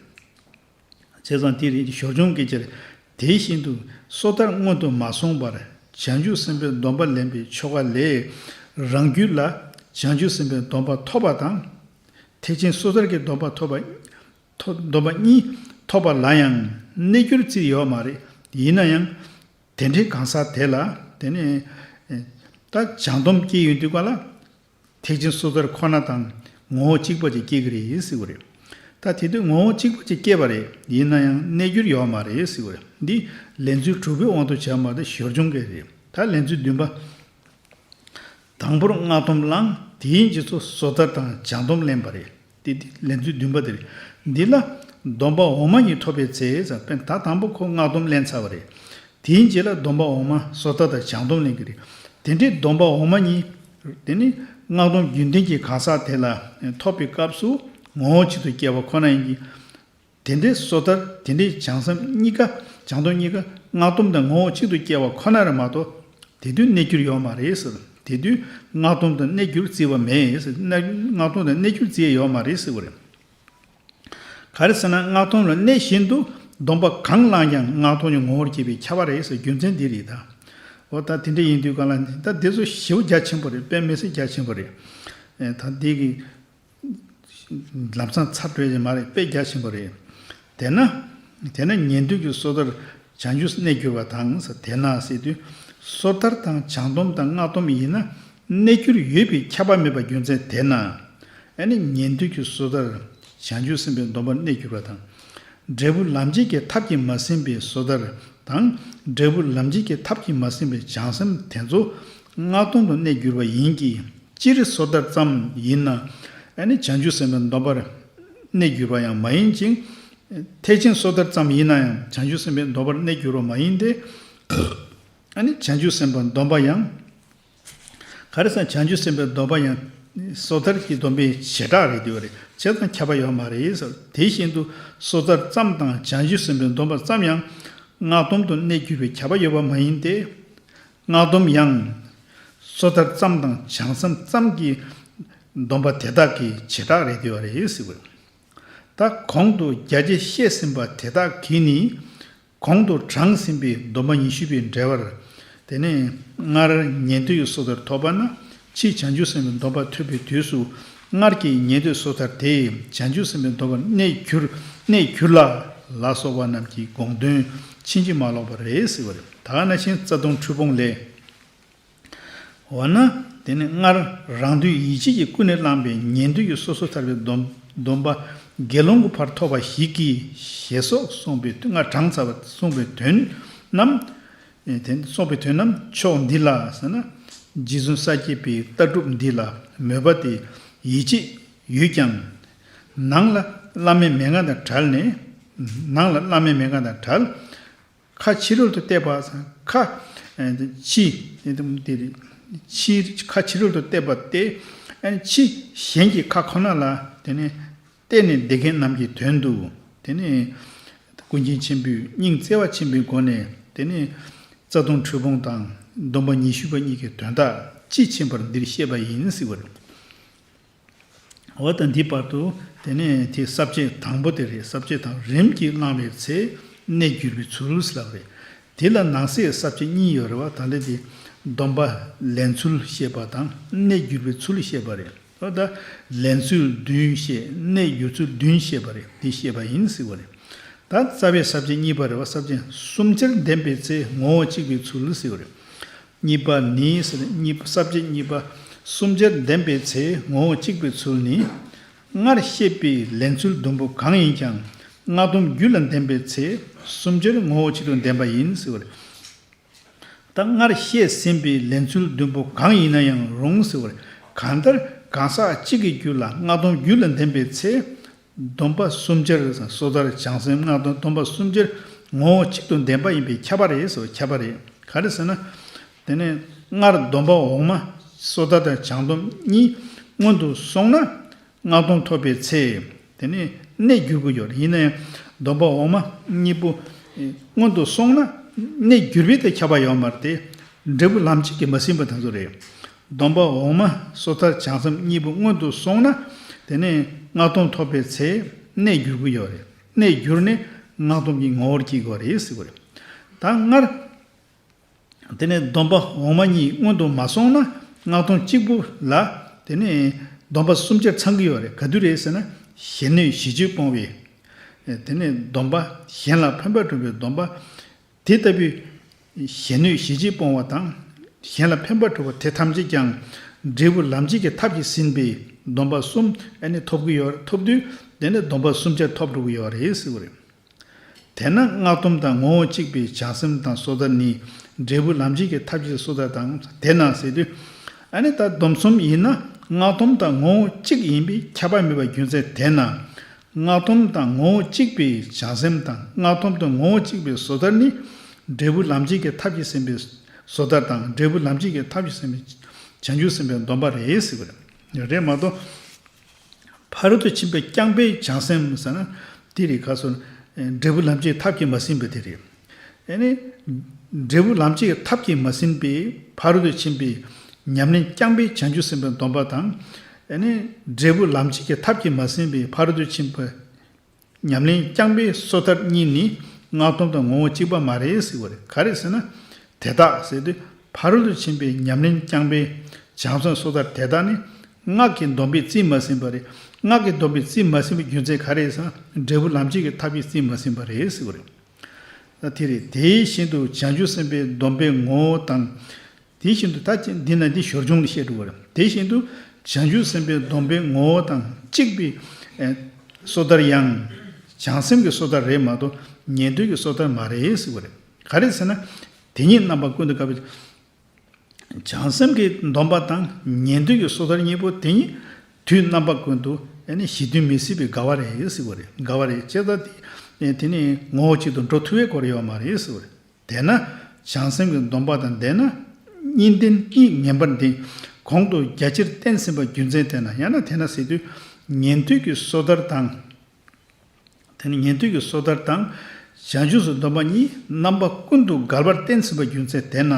བྱས་ཙང་དེ་རེད། ཞོར་བྱུང་གི་ཕྱིར། དེ་བཞིན་དུ་སོ་ཐར་མངོན་དུ་མ་སོང་བར། བྱང་ཆུབ་སེམས་དཔའི་སྡོམ་པ་ལེན་པའི་ཆོ་ག་ལས། རང་རྒྱུད་ལ་བྱང་ཆུབ་སེམས་དཔའི་སྡོམ་པ་ཐོབ་པ་དང་། ཐེག་ཆེན་སོ་ཐར་གྱི་སྡོམ་པ་ཐོབ་པ། ཐོབ་སྡོམ་པ་གཉིས་ཐོབ་པ་ལ་ཡང་གནས་འགྱུར་བརྩི་ཡོད་མ་རེད། ཡིན་ན་ཡང་། དེ་འདྲའི་གང་ཟག་དེ་ལ། དེ་ནས་ད་བྱང་སྡོམ་སྐྱེས་ཡོང་དུས་སྐབས་ལ། ཐེག་ཆེན་སོ་ཐར་ཁོ་ན་དང་ངོ་བོ་གཅིག་པ་ཅིག་སྐྱེ་གི་རེད་ཟེར་བ་རེད། ད་དེ་དུས་ངོ་བོ་གཅིག་པ་ཅིག་སྐྱེས་པ་རེད། ཡིན་ན་ཡང་གནས་འགྱུར་ཡོད་མ་རེད་ཟེར་བ་རེད། འདི་ལན་ཚུལ་དྲུག་པའི་དབང་དུ་བྱས་མ་གཏོགས་ཞོར་བྱུང་གི་རེད། ད་ལན་ཚུལ་བདུན་པ། དང་པོར་སྔགས་སྡོམ་བླངས། དེའི་རྗེས་སུ་སོ་ཐར་དང་བྱང་སྡོམ་ལེན་པ་རེད། དེ་དེ་ལན་ཚུལ་བདུན་པ་དེ་རེད། འདི་ལ་སྡོམ་པ་འོག་མ་གཉིས་ཐོབ་པའི་ཚེ་ཟེར། དཔེར་ན་ད་དང་པོ་ཁོ་སྔགས་སྡོམ་ལེན་ཚར་བ་རེད། དེའི་རྗེས་ལ་སྡོམ་པ་འོག་མ་སོ་ཐར་དང་བྱང་སྡོམ་ལེན་གྱི་རེད། དེ་འདྲའི་སྡོམ་པ་འོག་མ་གཉིས། དེ་ནི་སྔགས་སྡོམ་རྒྱུན་ལྡན་གྱི་གང་ཟག་དེ་ལ་ཐོབ་པའི་སྐབས་སུ་ངོ་བོ་གཅིག་ཏུ་སྐྱེ་བ་ཁོ་ན་ཡིན་གྱི། དེ་འདྲའི་སོ་ཐར། དེ་འདྲའི་བྱང་སེམས་གཉིས་ཀ། བྱང་སྡོམ་གཉིས་ཀ་སྔགས་སྡོམ་དང་ངོ་བོ་གཅིག་ཏུ་སྐྱེ་བ་ཁོ་ན་རེད་མ་གཏོགས། དེ་དུས་གནས་འགྱུར་ཡོད་མ་རེད་ཟེར། དེ་དུས་སྔགས་སྡོམ་དང་གནས་འགྱུར་བརྩི་བ་མེད་ཟེར། གནས་སྔགས་སྡོམ་དང་གནས་འགྱུར་བརྩི་ཡས་ཡོད་མ་རེད་ཟེར་བ་རེད། ག་རེ་ཟེར་ན་སྔགས་སྡོམ་ལ་གནས་བཞིན་དུ་སྡོམ་པ་གང་བླངས་ཀྱང་སྔགས་སྡོམ་གྱི་ངོ་བོར་སྐྱེས་པའི་ཁྱབ་པ་རེད་ཟེར། རྒྱུ་མཚན་འདི་རེད་ད། འོ་ད་དེ་འདྲ་ཡིན་དུས་གང་ལ་ད་འདི་ཚོ་ཞེ་པོ་རྒྱ་ཆེན་པོ་རེད། དཔེ་མི་སྲིད་རྒྱ་ཆེན་པོ་རེད། ཨེ་ད་འདི་གི་ལམ་སང་ཚར་འགྲོ་ཡི་མ་རེད། དཔེ་རྒྱ་ཆེན་པོ་རེད། དེས་ན། དེས་ན་ཉན་ཐོས་ཀྱི་སོ་ཐར་བྱང་ཆུབ་གནས་གྱུར་པ་དང་ཟེར། དེས་ན་ཟེར་དུས་སོ་ཐར་དང་བྱང་སྡོམ་དང་སྔགས་སྡོམ་ཡིན་ན་གནས་འགྱུར་ཡོད་པའི་ཁྱབ་པ་མེད་པའི་རྒྱུ་མཚན་དེས་ན། ཨ་ནི་ཉན་ཐོས་ཀྱི་སོ་ཐར་བྱང་ཆུབ་སེམས་དཔའི་སྡོམ་པར་གནས་གྱུར་པ་དང་། འབྲས་བུ་ལམ་བྱེད་ཀྱི་ཐབས་ཀྱིས་མ་ཟིན་པའི་སོ་ཐར་དང་། འབྲས་བུ་ལམ་བྱེད་ཀྱི་ཐབས་ཀྱིས་མ་ཟིན་པའི་བྱང་སེམས་དེ་ཚོ་སྔགས་སྡོམ་དུ་གནས་གྱུར་པ་ཡིན་གྱི། སྤྱིར་སོ་ཐར་ཙམ་ཡིན་ན། ཨ་ནི་བྱང་ཆུབ་སེམས་དཔའི་སྡོམ་པར་གནས་གྱུར་པ་ཡང་མ་ཡིན་ཅིང་། ཐེག་ཆེན་སོ་ཐར་ཙམ་ཡིན་ན་ཡང་བྱང་ཆུབ་སེམས་དཔའི་སྡོམ་པར་གནས་གྱུར་པ་མ་ཡིན་ཏེ། ཨ་ནི་བྱང་ཆུབ་སེམས་དཔའི་སྡོམ་པ་ཡང་། ག་རེ་ཟེར་ན་བྱང་ཆུབ་སེམས་དཔའི་སྡོམ་པ་ཡང་སོ་ཐར་གྱི་སྡོམ་པའི་བྱེ་བྲག་རེད་འདུག་པ་རེད། བྱས་ཙང་ཁྱབ་པ་ཡོད་མ་རེད་ཟེར། དེ་བཞིན་དུ་སོ་ཐར་ཙམ་དང་བྱང་ཆུབ་སེམས་དཔའི་སྡོམ་པ་ཙམ་ཡང་སྔགས་སྡོམ་དུ་གནས་གྱུར་པའི་ཁྱབ་པ་ཡོད་པ་མ་ཡིན་ཏེ། སྔགས་སྡོམ་ཡང་སོ་ཐར་ཙམ་དང་བྱང་སེམས་ཙམ་གྱི་སྡོམ་པ་དེ་དག་གི་བྱེ་བྲག་རེད་དེ་བ་རེད་ཟེར་བ། ད་གོང་དུ་རྒྱ་ཆེར་བཤད་ཟིན་པ་དེ་དག་གིས་ནི། གོང་དུ་དྲངས་ཟིན་པའི་སྡོམ་པ་ཉི་ཤུ་པའི་འགྲེལ་པར། དེ་ནས་སྔར་ཉན་ཐོས་ཀྱི་སོ་ཐར་ཐོབ་པ་ན་ཕྱིས་བྱང་ཆུབ་སེམས་དཔའི་སྡོམ་པ་ཐོབ་པའི་དུས་སུ་སྔར་གྱི་ཉན་ཐོས་སོ་ཐར་དེས་བྱང་ཆུབ་སེམས་དཔའི་སྡོམ་པར་གནས་གྱུར་གནས་གྱུར་ལ་ལ་སོགས་པ་རྣམས་ཀྱི་དགོངས་དོན་ཕྱིན་ཅི་མ་ལོག་པ་རེད་ཟེར་བ་རེད། ད་ག་ནང་བཞིན་རྩ་ལྟུང་འཁྲུལ་སྤོང་ལས། འོ་ན། དེ་ནི་སྔར་རང་དོན་ཡིད་བྱེད་ཀྱིས་ཀུན་ནས་བསླངས་པའི་ཉན་ཐོས་ཀྱི་སོ་སོ་ཐར་པའི་སྡོམ་སྡོམ་པ་དགེ་སློང་གི་བར་ཐོབ་པ་ཞིག་གིས་ཞེས་སོགས་གསུངས་པའི་སྔར་དྲངས་ཚར་བ་གསུངས་པའི་དོན་རྣམས། དེ་གསུངས་པའི་དོན་རྣམས་ཕྱོགས་འདི་ལ་ཟེར་ན། རྗེ་བཙུན་ས་སྐྱ་པའི་ལྟ་གྲུབ་འདི་ལ་མོས་པ་དེ་ཡིད་བྱེད་ཡོད་ཀྱང་། ནང་ལ་བླ་མའི་མན་ངག་དང་བྲལ་ནས། ནང་ལ་བླ་མའི་མན་ངག་དང་བྲལ། ཁ་ཕྱི་རོལ་དུ་བལྟས་པ་ཟེར་ཁ། ཕྱི། དེ་དེ་རེད། ཕྱི་ཁ་ཕྱི་རོལ་དུ་བལྟས་པ་སྟེ། ཕྱི་གཞན་གྱི་ཁ་ཁོ་ན་ལ་དེ་ནས་བལྟས་ནས་བསྡད་མཁན་རྣམས་ཀྱི་དོན་དུ། དེ་ནས་ཀུན་མཁྱེན་ཆེན་པོས་སྙིང་བརྩེ་བ་ཆེན་པོའི་སྒོ་ནས། དེ་ནས་རྩ་ལྟུང་འཁྲུལ་སྤོང་དང་སྡོམ་པ་ཉི་ཤུ་པ་གཉིས་ཀྱི་དོན་དག་དཔྱིས་ཕྱིན་པར་འདིར་བཤད་པ་ཡིན་ཟེར་བ་རེད། འོ་ད་འདི་བར་དུ། དེ་ནས་དེ་ས་བཅད་དང་པོ་དེ་རེད། ས་བཅད་དང་རིམ་གྱིས་བླངས་པའི་ཚེ་གནས་གྱུར་པའི་ཚུལ་ལབ་རེད། དེ་ལ་ནང་གསེས་ས་བཅད་གཉིས་ཡོད་རེད་བ། ད་ལྟ་དེ་སྡོམ་པ་ལེན་ཚུལ་བཤད་པ་དང་གནས་གྱུར་པའི་ཚུལ་བཤད་པ་རེད། འོ་ད་ལེན་ཚུལ་བདུན་བཤད། གནས་གྱུར་ཚུལ་བདུན་བཤད་པ་རེད། དེ་བཤད་པ་ཡིན་ཟེར་བ་རེད། ད་རྩ་བའི་ས་བཅད་གཉིས་པ་རེད་བ། ས་བཅད་གསུམ་ཆར་ལྡན་པའི་ཚེ་ངོ་བོ་གཅིག་པའི་ཚུལ་ཟེར་བ་རེད། གཉིས་པ་ནི་ཟེར་ནས་གཉིས་པ་ས་བཅད་གཉིས་པ། གསུམ་ཆར་ལྡན་པའི་ཚེ་ངོ་བོ་གཅིག་པའི་ཚུལ་ནི། སྔར་བཤད་པའི་ལེན་ཚུལ་བདུན་པོ་གང་ཡིན་ཀྱང་སྔགས་སྡོམ་རྒྱུད་ལ་ལྡན་པའི་ཚེ་གསུམ་ཆར་ངོ་བོ་གཅིག་ཏུ་ལྡན་པ་ཡིན་ཟེར་བ་རེད། ད་སྔར་བཤད་ཟིན་པའི་ལེན་ཚུལ་བདུན་པོ་གང་ཡིན་ན་ཡང་རུང་ཟེར་བ་རེད། གང་ལྟར་གང་ཟག་གཅིག་གི་རྒྱུད་ལ་སྔགས་སྡོམ་རྒྱུད་ལ་ལྡན་པའི་ཚེ། སྡོམ་པ་གསུམ་ཆར་སོ་ཐར་བྱང་སེམས་སྔགས་སྡོམ་སྡོམ་པ་གསུམ་ཆར་ངོ་བོ་གཅིག་ཏུ་ལྡན་པ་ཡིན་པས་ཁྱབ་པ་རེད་ཟེར་བ་ཁྱབ་པ་རེད། ག་རེ་ཟེར་ན། དེ་ནས་སྔར་སྡོམ་པ་འོག་མ་སོ་ཐར་དང་བྱང་སྡོམ་གཉིས་སྔོན་དུ་སོང་ན་སྔགས་སྡོམ་ཐོབ་པའི་ཚེ་དེ་ནས་གནས་གྱུར་གྱི་ཡོད་རེད། ཡིན་ན་ཡང་སྡོམ་པ་འོག་མ་གཉིས་པོ་སྔོན་དུ་སོང་ན་གནས་གྱུར་པའི་དེ་ཁྱབ་པ་ཡོད་མ་རེད་དེ། འབྲས་བུ་ལམ་གཅིག་གིས་མ་ཟིན་པ་དེ་ཚོ་རེད། སྡོམ་པ་འོག་མ་སོ་ཐར་བྱང་སེམས་གཉིས་པོ་སྔོན་དུ་སོང་ན། དེ་ནས་སྔགས་སྡོམ་ཐོབ་པའི་ཚེ་གནས་གྱུར་གྱི་ཡོད་རེད། གནས་གྱུར་ནས་སྔགས་སྡོམ་གྱི་ངོ་བོར་སྐྱེ་དགོས་རེད་ཟེར་བ་རེད། ད་སྔར། དེ་ནས་སྡོམ་པ་འོག་མ་གཉིས་སྔོན་དུ་མ་སོང་ན་སྔགས་སྡོམ་གཅིག་པུ་ལ། དེ་ནས་སྡོམ་པ་གསུམ་ཆར་ཚང་གི་ཡོད་རེད། ག་དུས་རེད་ཟེར་ན། གཞན་གནོད་གཞི་བཅུ་སྤོང་བའི། དེ་ནས་སྡོམ་པ་གཞན་ལ་ཕན་པ་སྒྲུབ་པའི་སྡོམ་པ། དེ་ལྟ་བུའི་གཞན་གནོད་གཞི་བཅས་སྤོང་བ་དང་། གཞན་ལ་ཕན་པ་སྒྲུབ་པ་དེ་ཐམས་ཅད་ཀྱང་འབྲས་བུ་ལམ་གཅིག་གི་ཐབས་ཀྱིས་ཟིན་པའི་སྡོམ་པ་གསུམ་ཨ་ནི་ཐོབ་ཀྱི་ཡོད། ཐོབ་དུས་དེ་ནི་སྡོམ་པ་གསུམ་ཆར་ཐོབ་འགྲོ་གི་ཡོད་རེད་ཟེར་བ་རེད། དེས་ན་སྔགས་སྡོམ་དང་ངོ་བོ་གཅིག་པའི་བྱང་སེམས་དང་སོ་ཐར་ནི་འབྲས་བུ་ལམ་གཅིག་གི་ཐབས་ཀྱིས་སོ་ཐར་དང་དེས་ན་ཟེར་དུས། ཨ་ནི་ད་སྡོམ་གསུམ་ཡིན་ན་སྔགས་སྡོམ་དང་ངོ་བོ་གཅིག་ཡིན་པས་ཁྱབ་པ་མེད་པའི་རྒྱུ་མཚན་དེས་ན། སྔགས་སྡོམ་དང་ངོ་བོ་གཅིག་པའི་བྱང་སེམས་དང་སྔགས་སྡོམ་དང་ངོ་བོ་གཅིག་པའི་སོ་ཐར་ནི། འབྲས་བུ་ལམ་གཅིག་གི་ཐབས་ཀྱིས་ཟིན་པའི་སོ་ཐར་དང་འབྲས་བུ་ལམ་གཅིག་གི་ཐབས་ཀྱིས་ཟིན་པའི་བྱང་ཆུབ་སེམས་དཔའི་སྡོམ་པ་རེད་ཟེར་བ་རེད། རེད་མ་གཏོགས། ཕ་རོལ་ཏུ་ཕྱིན་པའི་རྐྱང་པའི་བྱང་སེམས་ཟེར་ན། དེ་རིགས་ཁ་སོ། འབྲས་བུ་ལམ་གཅིག་ཐབས་ཀྱིས་མ་ཟིན་པ་དེ་རེད། ཨ་ནི། འབྲས་བུ་ལམ་གཅིག་གི་ཐབས་ཀྱིས་མ་ཟིན་པའི་ཕ་རོལ་ཏུ་ཕྱིན་པའི་ཉམས་ལེན་རྐྱང་པའི་བྱང་ཆུབ་སེམས་དཔའི་སྡོམ་པ་དང་། ཨ་ནི། འབྲས་བུ་ལམ་གཅིག་གི་ཐབས་ཀྱིས་མ་ཟིན་པའི་ཕ་རོལ་ཏུ་ཕྱིན་པའི་ཉམས་ལེན་རྐྱང་པའི་སོ་ཐར་གཉིས་ནི་སྔགས་སྡོམ་དང་ངོ་བོ་གཅིག་པ་མ་རེད་ཟེར་བ་རེད། ག་རེ་ཟེར་ན། དེ་དག་ཟེར་དུས་ཕ་རོལ་ཏུ་ཕྱིན་པའི་ཉམས་ལེན་རྐྱང་པའི་བྱང་སེམས་སོ་ཐར་དེ་དག་ནི་སྔགས་ཀྱི་སྡོམ་པས་རྩིས་མ་ཟིན་པ་རེད། སྔགས་ཀྱི་སྡོམ་པས་རྩིས་མ་ཟིན་པའི་རྒྱུ་མཚན་ག་རེ་ཟེར་ན། འབྲས་བུ་ལམ་གཅིག་གི་ཐབས་ཀྱིས་རྩིས་མ་ཟིན་པ་རེད་ཟེར་བ་རེད། ད་དེ་རེད། དེ་བཞིན་དུ་བྱང་ཆུབ་སེམས་དཔའི་སྡོམ་པའི་ངོ་བོ་དང་། དེ་བཞིན་དུ་ད་ཅི་འདི་ན་འདི་ཞོར་བྱུང་ལ་བཤད་འགྲོ་བ་རེད། དེ་བཞིན་དུ་བྱང་ཆུབ་སེམས་དཔའི་སྡོམ་པའི་ངོ་བོ་དང་གཅིག་པའི་ཨེ་སོ་ཐར་ཡང་། བྱང་སེམས་ཀྱི་སོ་ཐར་རེད་མ་གཏོགས་ཉན་ཐོས་ཀྱི་སོ་ཐར་མ་རེད་ཟེར་བ་རེད། ག་རེ་ཟེར་ན། དེ་ཉིད་རྣམ་པ་ཀུན་ཏུ་དགའ་བའི། བྱང་སེམས་ཀྱི་སྡོམ་པ་དང་ཉན་ཐོས་ཀྱི་སོ་ཐར་གཉིས་པོ་དེ་ཉིད་དུས་རྣམ་པ་ཀུན་ཏུ་ཨེ་ནི་ཞི་དུལ་མི་སྲིད་པའི་དགའ་བ་རེད་ཟེར་བ་རེད། དགའ་བ་རེད། བྱས་ཙང་དེ་དེ་ནི་ངོ་བོ་གཅིག་ཏུ་འགྲོ་ཐུབ་པའི་སྐོར་ཡོད་མ་རེད་ཟེར་བ་རེད། དེས་ན། བྱང་སེམས་ཀྱི་སྡོམ་པ་དང་ལྡན་ན། གཉིས་ལྡན་གཉིས་ངན་པར་འདི། གོང་དུ་རྒྱ་ཆེར་བསྟན་ཟིན་པ་རྒྱུ་མཚན་དེས་ན། ཡང་ན་དེས་ན་ཟེར་དུས། ཉན་ཐོས་ཀྱི་སོ་ཐར་དང་། དེ་ནི་ཉན་ཐོས་ཀྱི་སོ་ཐར་དང་། བྱང་ཆུབ་སེམས་སྡོམ་པ་གཉིས་རྣམ་པ་ཀུན་ཏུ་འགལ་བར་བསྟན་ཟིན་པ་རྒྱུ་མཚན་དེས་ན།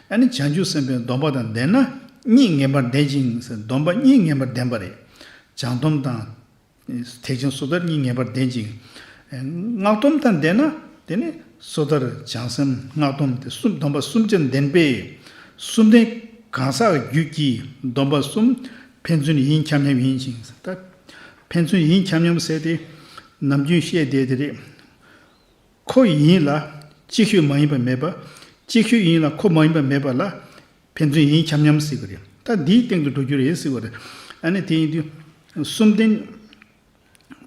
ཨ་ནི་བྱང་ཆུབ་སེམས་དཔའི་སྡོམ་པ་དང་ལྡན་ན་གཉིས་ངེས་པར་ལྡན་ཅིང་། སྡོམ་པ་གཉིས་ངེས་པར་ལྡན་པ་རེད། བྱང་སྡོམ་དང་། ཐེག་ཆེན་སོ་ཐར་གཉིས་ངེས་པར་ལྡན་ཅིང་། སྔགས་སྡོམ་དང་ལྡན་ན་དེ་ནི་སོ་ཐར་བྱང་སེམས་སྔགས་སྡོམ་དེ་གསུམ་སྡོམ་པ་གསུམ་ཆར་ལྡན་པས། གསུམ་ལྡན་གང་ཟག་རྒྱུད་ཀྱི་སྡོམ་པ་གསུམ་ཕན་ཚུན་ཡིན་ཁྱབ་མཉམ་ཡིན་ཞིང་། ད་ཕན་ཚུན་ཡིན་ཁྱབ་མཉམ་ཟེར་དེ་ནམ་རྒྱུན་བཤད་བསྡད་དེ་རེད། ཁོ་ཡིན་ལ་གཅིག་ཤོས་མ་ཡིན་པ་མེད་པ། གཅིག་ཤོས་ཡིན་ལ་ཁོ་མ་ཡིན་པ་མེད་པ་ལ་ཕན་ཚུན་ཡིན་ཁྱབ་མཉམ་ཟེར་གི་རེད། ད་འདིའི་སྟེང་དུ་འགྲོ་རྒྱུ་རེད་ཟེར་བ་རེད། ཨ་ནི་དེ་ཡིན་དུས་གསུམ་ལྡན་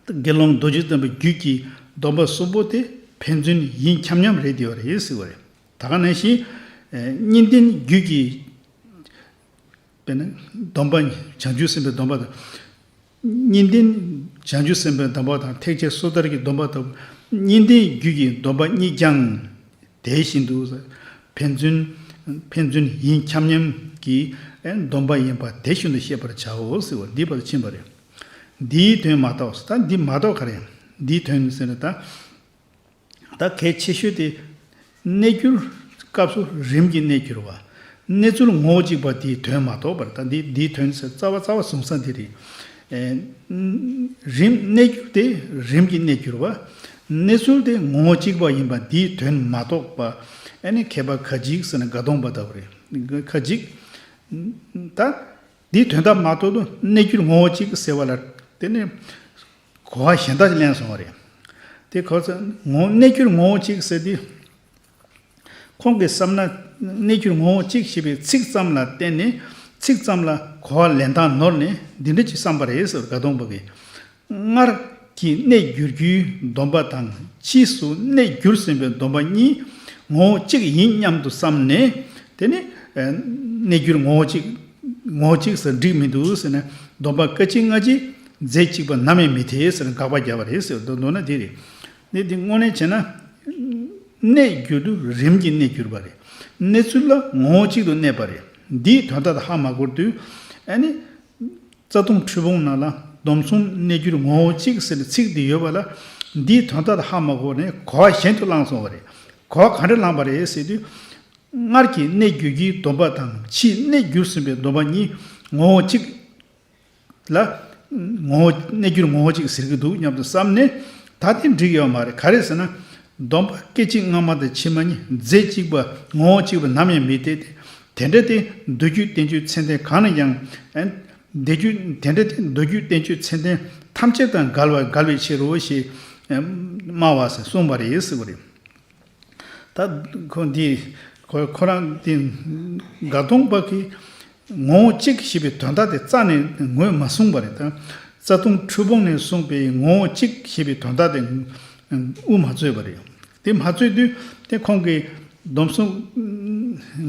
དགེ་སློང་རྡོ་རྗེ་བཙན་པོའི་རྒྱུད་ཀྱི་སྡོམ་པ་གསུམ་པོ་དེ་ཕན་ཚུན་ཡིན་ཁྱབ་མཉམ་རེད་བསྡད་པ་རེད་ཟེར་བ་རེད། ད་ག་ནང་བཞིན་གཉིས་ལྡན་རྒྱུད་ཀྱི་དཔེར་ན་སྡོམ་པ་བྱང་ཆུབ་སེམས་དཔའི་སྡོམ་པ་དང་། གཉིས་ལྡན་བྱང་ཆུབ་སེམས་དཔའི་སྡོམ་པ་དང་ཐེག་ཆེན་སོ་ཐར་གྱི་སྡོམ་པ་ལྟ་བུ་གཉིས་ལྡན་རྒྱུད་ཀྱི་སྡོམ་པ་གཉིས་ཀྱང་དེ་བཞིན་དུ་ཕན་ཚུན་ཕན་ཚུན་ཡིན་ཁྱབ་མཉམ་གྱི་སྡོམ་པ་ཡིན་པ་དེ་བཞིན་དུ་ཤེས་པར་བྱའོ་ཟེར་བ་འདི་བར་ཕྱིན་པ་རེད། འདིའི་དོན་མ་གཏོགས། ད་འདི་མ་གཏོགས་ག་རེ། འདིའི་དོན་ཟེར་ན་ད། ད་གལ་ཆེ་ཤོས་དེ་གནས་འགྱུར་སྐབས་སུ་རིམ་གྱིས་གནས་འགྱུར་བ། གནས་ཚུལ་ངོ་བོ་གཅིག་པ་དེའི་དོན་མ་གཏོགས་པར། ད་འདི་འདིའི་དོན་ཟེར་རྩ་བ་རྩ་བ་བཟུང་ས་འདི་རེད། ཨེ། རིམ་གནས་འགྱུར་དེ་རིམ་གྱིས་གནས་འགྱུར་བ། གནས་ཚུལ་དེ་ངོ་བོ་གཅིག་པ་ཡིན་པ་འདིའི་དོན་མ་གཏོགས་པ། ཨ་ནི་མཁས་པ་ཁ་ཅིག་ཟེར་ན་དགའ་སྟོང་པ་ལྟ་བུ་རེད། ཁ་ཅིག་ད། འདིའི་དོན་དག་མ་གཏོགས་གནས་འགྱུར་ངོ་བོ་གཅིག་ཟེར་བ་ལ་དེ་ནི་གོ་བ་གཞན་དག་ཅིག་ལེན་སོང་བ་རེད། དེ་གོ་ཚ་ངོ་གནས་འགྱུར་ངོ་བོ་གཅིག་ཟེར་དུས། ཁོང་གིས་བསམ་ན་གནས་འགྱུར་ངོ་བོ་གཅིག་ཞེས་པའི་ཚིག་ཙམ་ལ་བརྟེན་ནས་ཚིག་ཙམ་ལ་གོ་བ་ལེན་སྟངས་ནོར་ནས་འདི་འདྲ་ཅིག་བསམ་པ་རེད་ཟེར་དགའ་སྟོང་པ་གིས། སྔར་གྱི་གནས་འགྱུར་རྒྱུའི་སྡོམ་པ་དང་ཕྱིས་སུ་གནས་འགྱུར་ཟིན་པའི་སྡོམ་པ་གཉིས་ངོ་བོ་གཅིག་ཡིན་སྙམ་དུ་བསམས་ནས། དེ་ནི་གནས་འགྱུར་ངོ་བོ་གཅིག་ངོ་བོ་གཅིག་ཟེར་འགྲིག་མི་འདུག་ཟེར་ནས། སྡོམ་པ་སྐད་ཅིག་སྔ་ཕྱི་རྫས་གཅིག་པ་ནམ་ཡང་མི་འཐད་ཟེར་ནས་དགག་པ་བརྒྱབ་པ་རེད་ཟེར་དུས་མདོར་ན་འདི་རེད། འདི་འདི་དངོས་གནས་བྱས་ན། གནས་འགྱུར་དུས་རིམ་གྱིས་གནས་གྱུར་པ་རེད། གནས་ཚུལ་ལ་ངོ་བོ་གཅིག་ཏུ་གནས་པ་རེད། འདིའི་དོན་དག་དེ་ཧ་མ་གོ་དུས། ཨ་ནི། རྩ་ལྟུང་འཁྲུལ་སྤོང་ནང་ལ་སྡོམ་གསུམ་གནས་འགྱུར་ངོ་བོ་གཅིག་ཟེར་ནས་ཚིག་འདི་ཡོད་པ་ལ། འདིའི་དོན་དག་དེ་ཧ་མ་གོ་ནས་གོ་བ་གཞན་དུ་བླངས་སོང་བ་རེད། གོ་བ་ག་འདྲ་བླངས་པ་རེད་ཟེར་དུས། སྔར་གྱི་གནས་འགྱུར་གྱི་སྡོམ་པ་དང་ཕྱིས་གནས་འགྱུར་ཟིན་པའི་སྡོམ་པ་གཉིས་ངོ་བོ་གཅིག་ལ། ངོ་བོ་གནས་འགྱུར་ངོ་བོ་གཅིག་ཟེར་གྱི་འདུག་སྙམ་དུ་བསམས་ནས། ད་དེ་འགྲིག་ཡོད་མ་རེད། ག་རེ་ཟེར་ན། སྡོམ་པ་སྐད་ཅིག་སྔ་མ་དང་ཕྱི་མ་གཉིས་རྫས་གཅིག་པ་ངོ་བོ་གཅིག་པ་ནམ་ཡང་མི་འཐད་དེ། དེ་འདྲ་དེ་མདོ་རྒྱུད་བསྟན་བཅོས་ཚད་ལྡན་གང་ན་ཡང་། ཨ། དེ་རྒྱུད་དེ་འདྲ་དེ་མདོ་རྒྱུད་བསྟན་བཅོས་ཚད་ལྡན་ཐམས་ཅད་དང་འགལ་བ་འགལ་བའི་ཕྱིར་རོ་ཞེས་སྨྲ་བ་ཟེར་གསུངས་པ་རེད་ཟེར་བ་རེད། ད་ཁོ་འདི་ཁོ་ཁོ་རང་དེ་དགའ་སྟོང་པ་གིས་ངོ་བོ་གཅིག་ཞེས་པའི་དོན་དག་དེ་རྩ་ནས་ངོས་མ་བཟུང་བ་རེད། ད་རྩ་ལྟུང་འཁྲུལ་སྤོང་ནས་གསུངས་པའི་ངོ་བོ་གཅིག་ཞེས་པའི་དོན་དག་དེ་དབུ་མ་ཚུགས་པ་རེད། དེ་མ་ཚུགས་དུས་དེ་ཁོང་གིས་སྡོམ་གསུམ་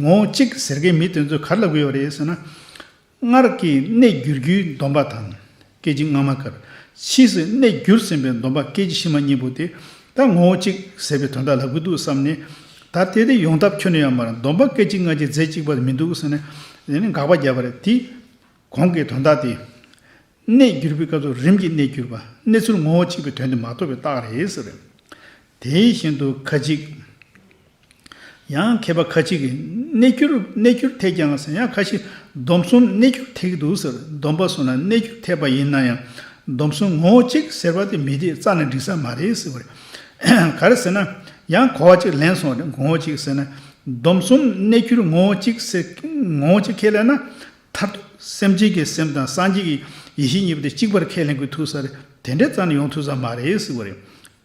ངོ་བོ་གཅིག་ཟེར་མཁན་མི་དེ་ཚོས་ག་རེ་ལབ་ཀྱི་ཡོད་རེད་ཟེར་ན། སྔར་གྱི་གནས་འགྱུར་རྒྱུའི་སྡོམ་པ་དང་སྐད་ཅིག་སྔ་མ་ཀར། ཕྱིས་སུ་གནས་འགྱུར་ཟིན་པའི་སྡོམ་པ་སྐད་ཅིག་ཕྱི་མ་གཉིས་པོ་དེ་ད་ངོ་བོ་གཅིག་ཟེར་བའི་དོན་དག་ལབ་ཀྱི་འདུག་བསམ་ནས། ད་དེ་དེ་ཡོང་ཐབས་ཁྱོན་ནས་ཡོད་མ་རེད། སྡོམ་པ་སྐད་ཅིག་སྔ་ཕྱི་རྫས་གཅིག་པ་མི་འདུག་ཟེར་ནས་དེ་ནས་དགག་པ་བརྒྱབ་པ་རེད། དེ་གོང་གི་དོན་དག་དེ། གནས་འགྱུར་བའི་སྐབས་སུ་རིམ་གྱིས་གནས་གྱུར་པ། གནས་ཚུལ་ངོ་བོ་གཅིག་པའི་དོན་དེ་མ་རྟོགས་པའི་རྟགས་རེད་ཟེར། དེ་བཞིན་དུ་ཁ་ཅིག་ཡང་མཁས་པ་ཁ་ཅིག་གིས་གནས་འགྱུར་གནས་འགྱུར་འཐད་ཀྱང་ཟེར། ཡང་ཁ་ཅིག་སྡོམ་གསུམ་གནས་འགྱུར་འཐད་ཀྱི་འདུག་ཟེར། སྡོམ་པ་གསུམ་ལ་གནས་འགྱུར་འཐད་པ་ཡིན་ན་ཡང་སྡོམ་གསུམ་ངོ་བོ་གཅིག་ཟེར་བ་དེ་མི་འཐད། རྩ་ནས་འགྲིག་ས་མ་རེད་ཟེར་བ་རེད། ག་རེ་ཟེར་ན། ཡང་གོ་བ་གཅིག་ལེན་སོང་རེད། ངོ་བོ་གཅིག་ཟེར་ན། སྡོམ་གསུམ་གནས་འགྱུར་ངོ་བོ་གཅིག་ཟེར། ངོ་བོ་གཅིག་ཁས་ལེན་ན། མཐར་ཐུག་སེམས་ཅན་གྱི་སེམས་དང་སངས་རྒྱས་ཀྱི་ཡེ་ཤེས་གཉིས་པོ་དེ་གཅིག་པར་ཁས་ལེན་དགོས་ཐུག་ས་རེད། དེ་འདྲའི་རྩ་ནས་ཡོང་ཐུབ་ས་མ་རེད་ཟེར་བ་རེད།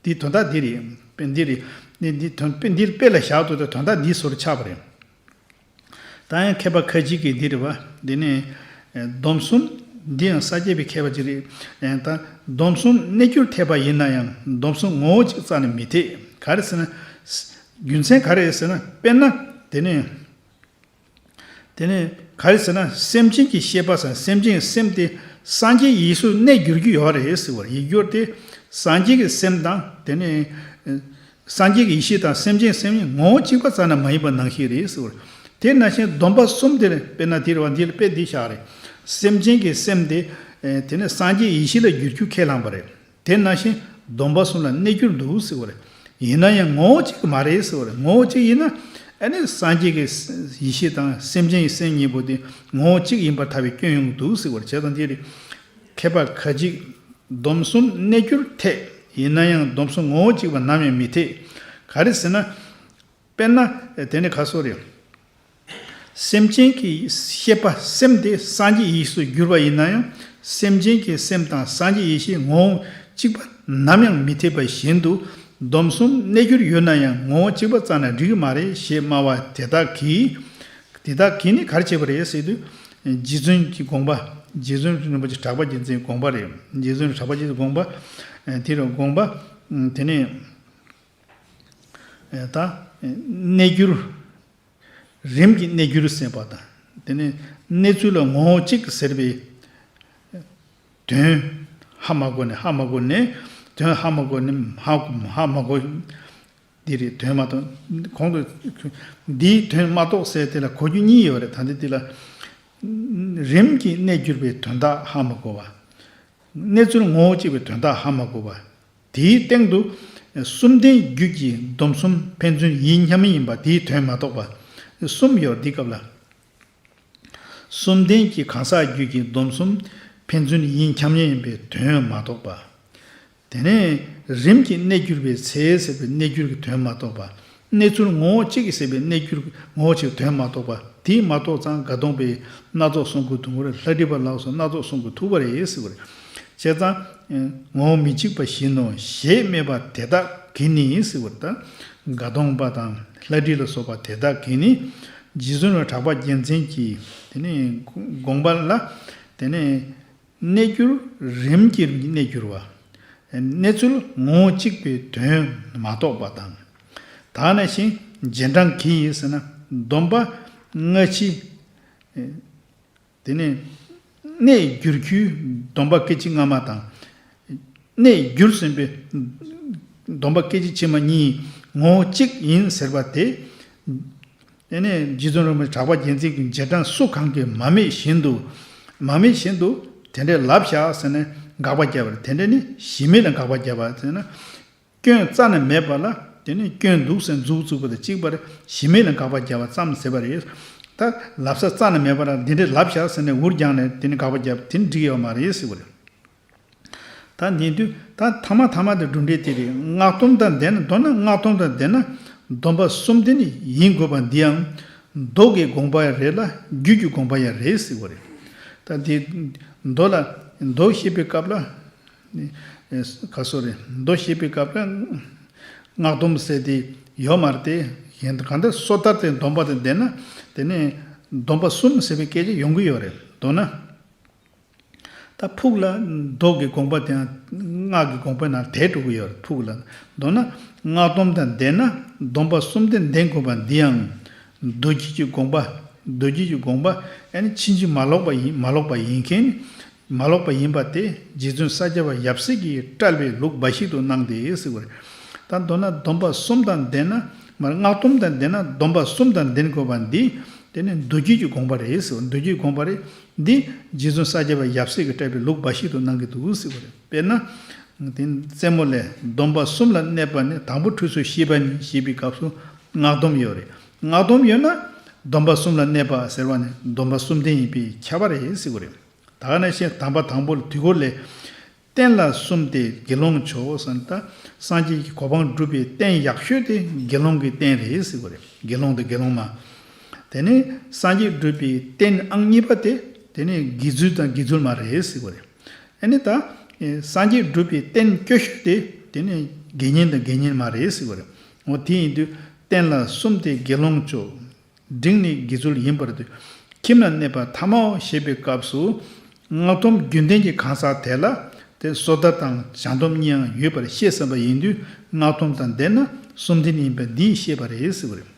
འདི་དོན་དག་འདི་རེད། དཔེ་འདི་རེད། འདི་འདི་དོན་དཔེ་འདིར་དཔེ་ལ་བཞག་ཐུབ་དེ་དོན་དག་འདི་བཟོ་འདྲ་ཆགས་པ་རེད། ད་ཡང་མཁས་པ་ཁ་ཅིག་གིས་འདི་རེད་བ། འདི་ནི་སྡོམ་གསུམ། འདི་ཡང་ས་སྐྱ་པའི་མཁས་པ་ཅིག་རེད། ད་སྡོམ་གསུམ་གནས་འགྱུར་འཐད་པ་ཡིན་ན་ཡང་སྡོམ་གསུམ་ངོ་བོ་གཅིག་རྩ་ནས་མི་འཐད། ག་རེ་ཟེར་ན། རྒྱུ་མཚན་ག་རེ་ཟེར་ན། དཔེར་ན་དེ་ནི། དེ་ནས་ག་རེ་ཟེར་ན། སེམས་ཅན་གྱི་ཤེས་པ་སམ་སེམས་ཅན་གྱི་སེམས་དེ་སངས་རྒྱས་ཡེ་ཤེས་སུ་གནས་འགྱུར་གྱི་ཡོད་རེད་ཟེར་བ་རེད། ཡིག་སྒྱུར་དེ་སངས་རྒྱས་ཀྱི་སེམས་དང་དེ་ནས་སངས་རྒྱས་ཀྱི་ཡེ་ཤེས་དང་སེམས་ཅན་སེམས་ཉིད་ངོ་བོ་གཅིག་པ་རྩ་ནས་མ་ཡིན་པ་ནང་བཞིན་རེད་ཟེར་བ་རེད། དེ་ནང་བཞིན་སྡོམ་པ་གསུམ་དེ་ལ་དཔེར་ན་དེ་རེད་བ། འདི་ལ་དཔེ་འདི་བཞག་རེད། སེམས་ཅན་གྱི་སེམས་དེ་དེ་ནས་སངས་རྒྱས་ཡེ་ཤེས་ལ་འགྱུར་རྒྱུ་ཁས་བླངས་པ་རེད། དེ་ནང་བཞིན་སྡོམ་པ་གསུམ་ལ་གནས་འགྱུར་འདུག་ཟེར་བ་རེད། ཡིན་ན་ཡང་ངོ་བོ་གཅིག་མ་རེད་ཟེར་བ་རེད། ངོ་བོ་གཅིག་ཡིན་ན་ ཨ་ནི་སངས་རྒྱས་ཀྱི་ཡེ་ཤེས་དང་སེམས་ཅན་གྱི་སེམས་གཉིས་པོ་དེ་ངོ་བོ་གཅིག་ཡིན་པར་ཐལ་བའི་སྐྱོན་ཡོང་གི་འདུག་ཟེར་བ་རེད། བྱས་ཙང་དེ་རེད། མཁས་པ་ཁ་ཅིག་སྡོམ་གསུམ་གནས་གྱུར་འཐད། ཡིན་ན་ཡང་སྡོམ་གསུམ་ངོ་བོ་གཅིག་པ་ནམ་ཡང་མི་འཐད། ག་རེ་ཟེར་ན། དཔེར་ན། དེ་ནི་ཁ་སོ་རེད། སེམས་ཅན་གྱི་ཤེས་པ་སེམས་དེ་སངས་རྒྱས་ཡེ་ཤེས་སུ་གྱུར་པ་ཡིན་ན་ཡང་སེམས་ཅན་གྱི་སེམས་དང་སངས་རྒྱས་ཡེ་ཤེས་ངོ་བོ་གཅིག་པ་ནམ་ཡང་མི་འཐད་པ་བཞིན་དུ། སྡོམ་གསུམ་གནས་གྱུར་ཡོད་ན་ཡང་ངོ་བོ་གཅིག་པ་བརྩམས་ན་འགྲིག་གི་མ་རེད་ཞེས་སྨྲ་བ་དེ་དག་གིས། དེ་དག་གིས་ནི་ག་རེ་བྱས་པ་རེད་ཟེར་དུས། རྗེ་བཙུན་གྱི་དགོངས་པ། རྗེ་བཙུན་རིན་པོ་ཆེ་གྲགས་པ་རྒྱལ་མཚན་གྱི་དགོངས་པ་རེད། རྗེ་བཙུན་གྲགས་པ་རྒྱལ་མཚན་གྱི་དགོངས་པ། དེ་རུ་དགོངས་པ། དེ་ནས། ད། གནས་གྱུར། རིམ་གྱིས་གནས་གྱུར་ཟེར་བ་དང་། དེ་ནས་གནས་ཚུལ་ལ་ངོ་བོ་གཅིག་ཟེར་བའི་དོན་ཧ་མ་གོ་ནས་ཧ་མ་གོ་ནས་དོན་ཧ་མ་གོ་ནས་ཧ་ཧ་མ་གོ། འདི་རེད། དོན་མ་གཏོགས་གོང་དུ་འདིའི་དོན་མ་གཏོགས་ཟེར་དེ་ལ་གོ་རྒྱུ་གཉིས་ཡོད་རེད། ད་འདི་འདི་ལ་རིམ་གྱིས་གནས་གྱུར་པའི་དོན་དག་ཧ་མ་གོ་བ། གནས་ཚུལ་ངོ་བོ་གཅིག་པའི་དོན་དག་ཧ་མ་གོ་བ། དེའི་སྟེང་དུ། གསུམ་ལྡན་རྒྱུད་ཀྱི་སྡོམ་གསུམ་ཕན་ཚུན་ཡིན་མཉམ་ཡིན་པ་དེའི་དོན་མ་རྟོགས་པ། གསུམ་ཡོད་འདི་སྐབས་ལ། གསུམ་ལྡན་གྱི་གང་ཟག་རྒྱུད་ཀྱི་སྡོམ་གསུམ་ཕན་ཚུན་ཡིན་མཉམ་ཡིན་པའི་དོན་མ་རྟོགས་པ། དེ་ནས་རིམ་གྱིས་གནས་གྱུར་པའི་ཚེ་ཟེར་བའི་གནས་གྱུར་གྱི་དོན་མ་རྟོགས་པ། གནས་ཚུལ་ངོ་བོ་གཅིག་ཟེར་བའི་གནས་གྱུར་ངོ་བོ་གཅིག་དོན་མ་རྟོགས་པ། དེ་མ་རྟོགས་ཙང་ག་དོང་པས་སྣ་ཚོགས་གསུང་གི་དུང་བར་ལྷ་བྲིས་པ་ལགས་སོ་སྣ་ཚོགས་གསུང་གི་ཐུག་པ་རེད་ཟེར་བ་རེད། བྱས་ཙང་། ངོ་བོ་མི་གཅིག་པ་བཞིན་ནོ་ཞེས་སྨྲས་པ་དེ་དག་གིས་ནི་ཟེར་བ་རེད། ད་ག་དོང་པ་དང་ལྷ་བྲིས་ལ་སོགས་པ་དེ་དག་གིས་ནི། རྗེ་བཙུན་གྲགས་པ་རྒྱལ་མཚན་གྱི་དེ་ནི་དགོངས་པ་ལ། དེ་ནི། གནས་གྱུར་རིམ་གྱིས་རིམ་གྱིས་གནས་གྱུར་བ། གནས་ཚུལ་ངོ་བོ་གཅིག་པའི་དོན་མ་རྟོགས་པ་དང་། ད་ནང་བཞིན་རྗེས་འབྲང་གིས་ཟེར་ན་སྡོམ་པ་སྔ་ཕྱི། དེ་ནས་གནས་གྱུར་ཁུལ་སྡོམ་པ་སྐད་ཅིག་སྔ་མ་དང་། གནས་གྱུར་ཟིན་པའི་སྡོམ་པ་སྐད་ཅིག་ཕྱི་མ་གཉིས་ངོ་བོ་གཅིག་ཡིན་ཟེར་བ་དེ། དེ་ནས་རྗེ་བཙུན་རིན་པོ་ཆེ་གྲགས་པ་རྒྱལ་མཚན་གྱི་རྗེས་འབྲང་སུ་གང་གིས་མ་སྨྲས་བཞིན་དུ། མ་སྨྲས་བཞིན་དུ་དེ་འདྲའི་ལབ་བཞག་ཟེར་ནས་དགག་པ་བརྒྱབ་པ་རེད། དེ་འདྲ་ནི་གཞི་མེད་ལ་དགག་པ་བརྒྱབ་པ་ཟེར་ན། སྐྱོན་རྩ་ནས་མེད་པ་ལ་དེ་ནི་སྐྱོན་འདུག་ཟེར་མཛུབ་བཙུགས་པ་དང་གཅིག་པ་རེད། གཞི་མེད་ལ་དགག་པ་བརྒྱབ་པ་ཙམ་ཟེར་བ་རེད། ད་ལབ་ས་རྩ་ནས་མེད་པ་ལ་འདི་འདྲའི་ལབ་བཞག་ཟེར་ནས་འུར་རྒྱག་ནས་དེ་ནི་དགག་པ་བརྒྱབ་དེ་ནི་འགྲིག་ཡོད་མ་རེད་ཟེར་བ་རེད། ད་ཉན་དུས་ད་ཐ་མ་ཐ་མ་དེ་གྲུབ་འབྲས་དེ་རེད། སྔགས་སྡོམ་དང་ལྡན་ན་མདོར་ན་སྔགས་སྡོམ་དང་ལྡན་ན་སྡོམ་པ་གསུམ་ལྡན་ཡིན་དགོས་པ་འདིའང་མདོ་གི་དགོངས་པ་ཡང་རེད་ལ་རྒྱུད་ཀྱི་དགོངས་པ་ཡང་རེད་ཟེར་བ་རེད། ད་དེ་མདོ་ལ་མདོ་བཤད་པའི་སྐབས་ལ་ག་སོ་རེད། མདོ་བཤད་པའི་སྐབས་ལ་སྔགས་སྡོམ་ཟེར་དེ་ཡོད་མ་རེད་དེ། གང་ལྟར་སོ་ཐར་དེ་སྡོམ་པ་དང་ལྡན་ན་དེ་ནས་སྡོམ་པ་གསུམ་ཟེར་བའི་སྐད་ཆ་ཡོང་གི་ཡོད་རེད། མདོར་ན། ད་ཕུགས་ལ་མདོ་གི་དགོངས་པ་དེའང་སྔགས་ཀྱི་དགོངས་པའི་ནང་དེ་འགྲོ་གི་ཡོད་རེད། ཕུགས་ལ། མདོར་ན་སྔགས་སྡོམ་དང་ལྡན་ན་སྡོམ་པ་གསུམ་ལྡན་ལྡན་དགོས་པ་འདིའང་མདོ་རྒྱུད་ཀྱི་དགོངས་པ། མདོ་རྒྱུད་ཀྱི་དགོངས་པ་ཨ་ནི་ཕྱིན་ཅི་མ་ལོག་པ་ཡིན་མ་ལོག་པ་ཡིན་མཁན་མ་ལོག་པ་ཡིན་པ་དེ་རྗེ་བཙུན་ས་སྐྱ་པ་ཡབ་སྲས་ཀྱིས་བཀྲལ་བའི་ལུགས་འབའ་ཞིག་ཏུ་སྣང་སྟེ་ཟེར་བ་རེད། ད་མདོར་ན་སྡོམ་པ་གསུམ་དང་ལྡན་ན་མ་སྔགས་སྡོམ་དང་ལྡན་ན་སྡོམ་པ་གསུམ་དང་ལྡན་དགོས་པ་འདི་དེ་ནི་མདོ་རྒྱུད་ཀྱི་དགོངས་པ་རེད་ཟེར་བ། མདོ་རྒྱུད་ཀྱི་དགོངས་པ་རེད། འདི་རྗེ་བཙུན་ས་སྐྱ་པ་ཡབ་སྲས་ཀྱིས་བཀྲལ་བའི་ལུགས་འབའ་ཞིག་ཏུ་སྣང་གི་འདུག་ཟེར་བ་རེད། དཔེར་ན། དེ་རྩེ་མོ་ལས་སྡོམ་པ་གསུམ་ལ་གནས་པ་ནི་དང་པོ་ཁྲུས་གསོལ་ཞེས་པ་ནི་ཞེས་པའི་སྐབས་སུ་སྔགས་སྡོམ་ཡོད་རེད། སྔགས་སྡོམ་ཡོད་ན་སྡོམ་པ་གསུམ་ལ་གནས་པ་ཟེར་བ་ནི་སྡོམ་པ་གསུམ་ལྡན་ཡིན་པས་ཁྱབ་པ་རེད་ཟེར་བ་རེད། ད་ག་ནང་བཞིན་དམ་པ་དང་པོ་ལ་དུས་འཁོར་ལས། རྟེན་ལ་གསུམ་སྟེ་དགེ་སློང་མཆོག་ཟེར་ན་ད་སངས་རྒྱས་ཀྱི་གོ་འཕང་སྒྲུབ་པའི་རྟེན་ཡག་ཤོས་དེ་དགེ་སློང་གི་རྟེན་རེད་ཟེར་བ་རེད། དགེ་སློང་དང་དགེ་སློང་མ། དེ་ནས་སངས་རྒྱས་སྒྲུབ་པའི་རྟེན་ཨང་གཉིས་པ་དེ་དེ་ནས་དགེ་ཚུལ་དང་དགེ་ཚུལ་མ་རེད་ཟེར་བ་རེད། ཨ་ནི་ད། སངས་རྒྱས་སྒྲུབ་པའི་རྟེན་སྐྱོ་ཤོས་དེ་དེ་ནི་དགེ་བསྙེན་དང་དགེ་བསྙེན་མ་རེད་ཟེར་བ་རེད། འོ་དེ་ཡིན་དུས་རྟེན་ལ་གསུམ་སྟེ་དགེ་སློང་མཆོག་འབྲིང་ནི་དགེ་ཚུལ་ཡིན་པར་འདོད། ཁྱིམ་ལ་གནས་པ་ཐ་མའོ་ཞེས་པའི་སྐབས་སུ། སྔགས་སྡོམ་རྒྱུན་ལྡན་གྱི་གང་ཟག་དེ་ལ་དེ་སོ་ཐར་དང་བྱང་སྡོམ་གཉིས་ཡང་ཡོད་པར་ཤེས་བསམ་པ་ཡིན་དུས་སྔགས་སྡོམ་དང་ལྡན་ན་གསུམ་ལྡན་ཡིན་པ་འདིས་ཤེས་པ་རེད་ཟེར་བ་རེད།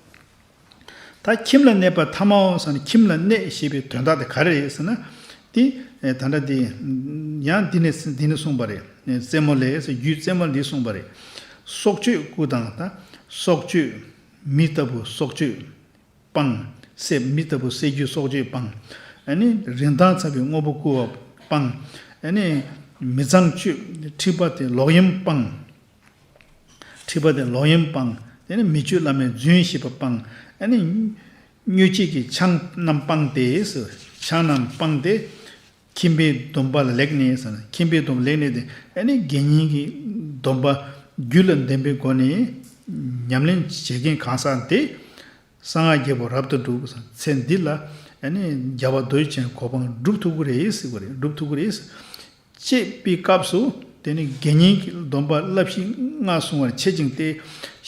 ད་ཁྱིམ་ལ་གནས་པ་ཐ་མའོ་ཟེར་ན་ཁྱིམ་ལ་གནས་ཞེས་པའི་དོན་དག་དེ་ག་རེ་རེད་ཟེར་ན། དེ་ད་ལྟ་དེ་ཡང་འདི་ནས་འདི་ནས་གསུངས་པ་རེད། རྩེ་མོ་ལས་ཟེར་རྒྱུད་རྩེ་མོ་འདི་གསུངས་པ་རེད། སྲོག་གཅོད་སྐུ་དང་ད་སྲོག་གཅོད་མི་ལྟ་བུ་སྲོག་གཅོད་སྤང་། སྲེད་མི་ལྟ་བུ་སྲེད་རྒྱུད་སྲོག་གཅོད་སྤང་། ཨ་ནི་རིན་ཐང་ཚ་བའི་དངོས་པོ་རྐུ་བ་སྤང་། ཨ་ནི་མི་ཚངས་སྤྱོད་འཁྲིག་པ་དེ་ལོག་གཡེམ་སྤང་། འཁྲིག་པ་དེ་ལོག་གཡེམ་སྤང་། དེ་ནི་མི་སྤྱོད་བླ་མའི་རྫུན་བཤད་པ་སྤང་ ཨ་ནི། མྱོས་བྱེད་ཀྱི་ཆང་རྣམས་སྤངས་ཏེ་ཟེར། ཆང་རྣམས་སྤངས་ཏེ། ཁྱིམ་པའི་སྡོམ་པ་ལ་ལེགས་ནས་ཟེར། ཁྱིམ་པའི་སྡོམ་པ་ལེགས་ནས་དེ་ཨ་ནི་དགེ་བསྙེན་གྱི་སྡོམ་པ་རྒྱུད་ལ་ལྡན་པའི་སྒོ་ནས་ཉམས་ལེན་བྱེད་མཁན་གང་ཟག་དེ། གསང་སྔགས་རྒྱལ་པོ་རབ་ཏུ་སྒྲུབ། ཚེ་འདི་ལ་ཨ་ནི་རྒྱལ་བ་རྡོ་རྗེ་འཆང་གོ་འཕང་སྒྲུབ་ཐུབ་ཀྱི་རེད་ཟེར་བ་རེད། སྒྲུབ་ཐུབ་ཀྱི་རེད། ཅེས་པའི་སྐབས་སུ་དེ་ནི་དགེ་བསྙེན་གྱི་སྡོམ་པ་བསླབ་གཞི་ལྔ་བསྲུང་བར་བྱེད་ཅིང་སྟེ།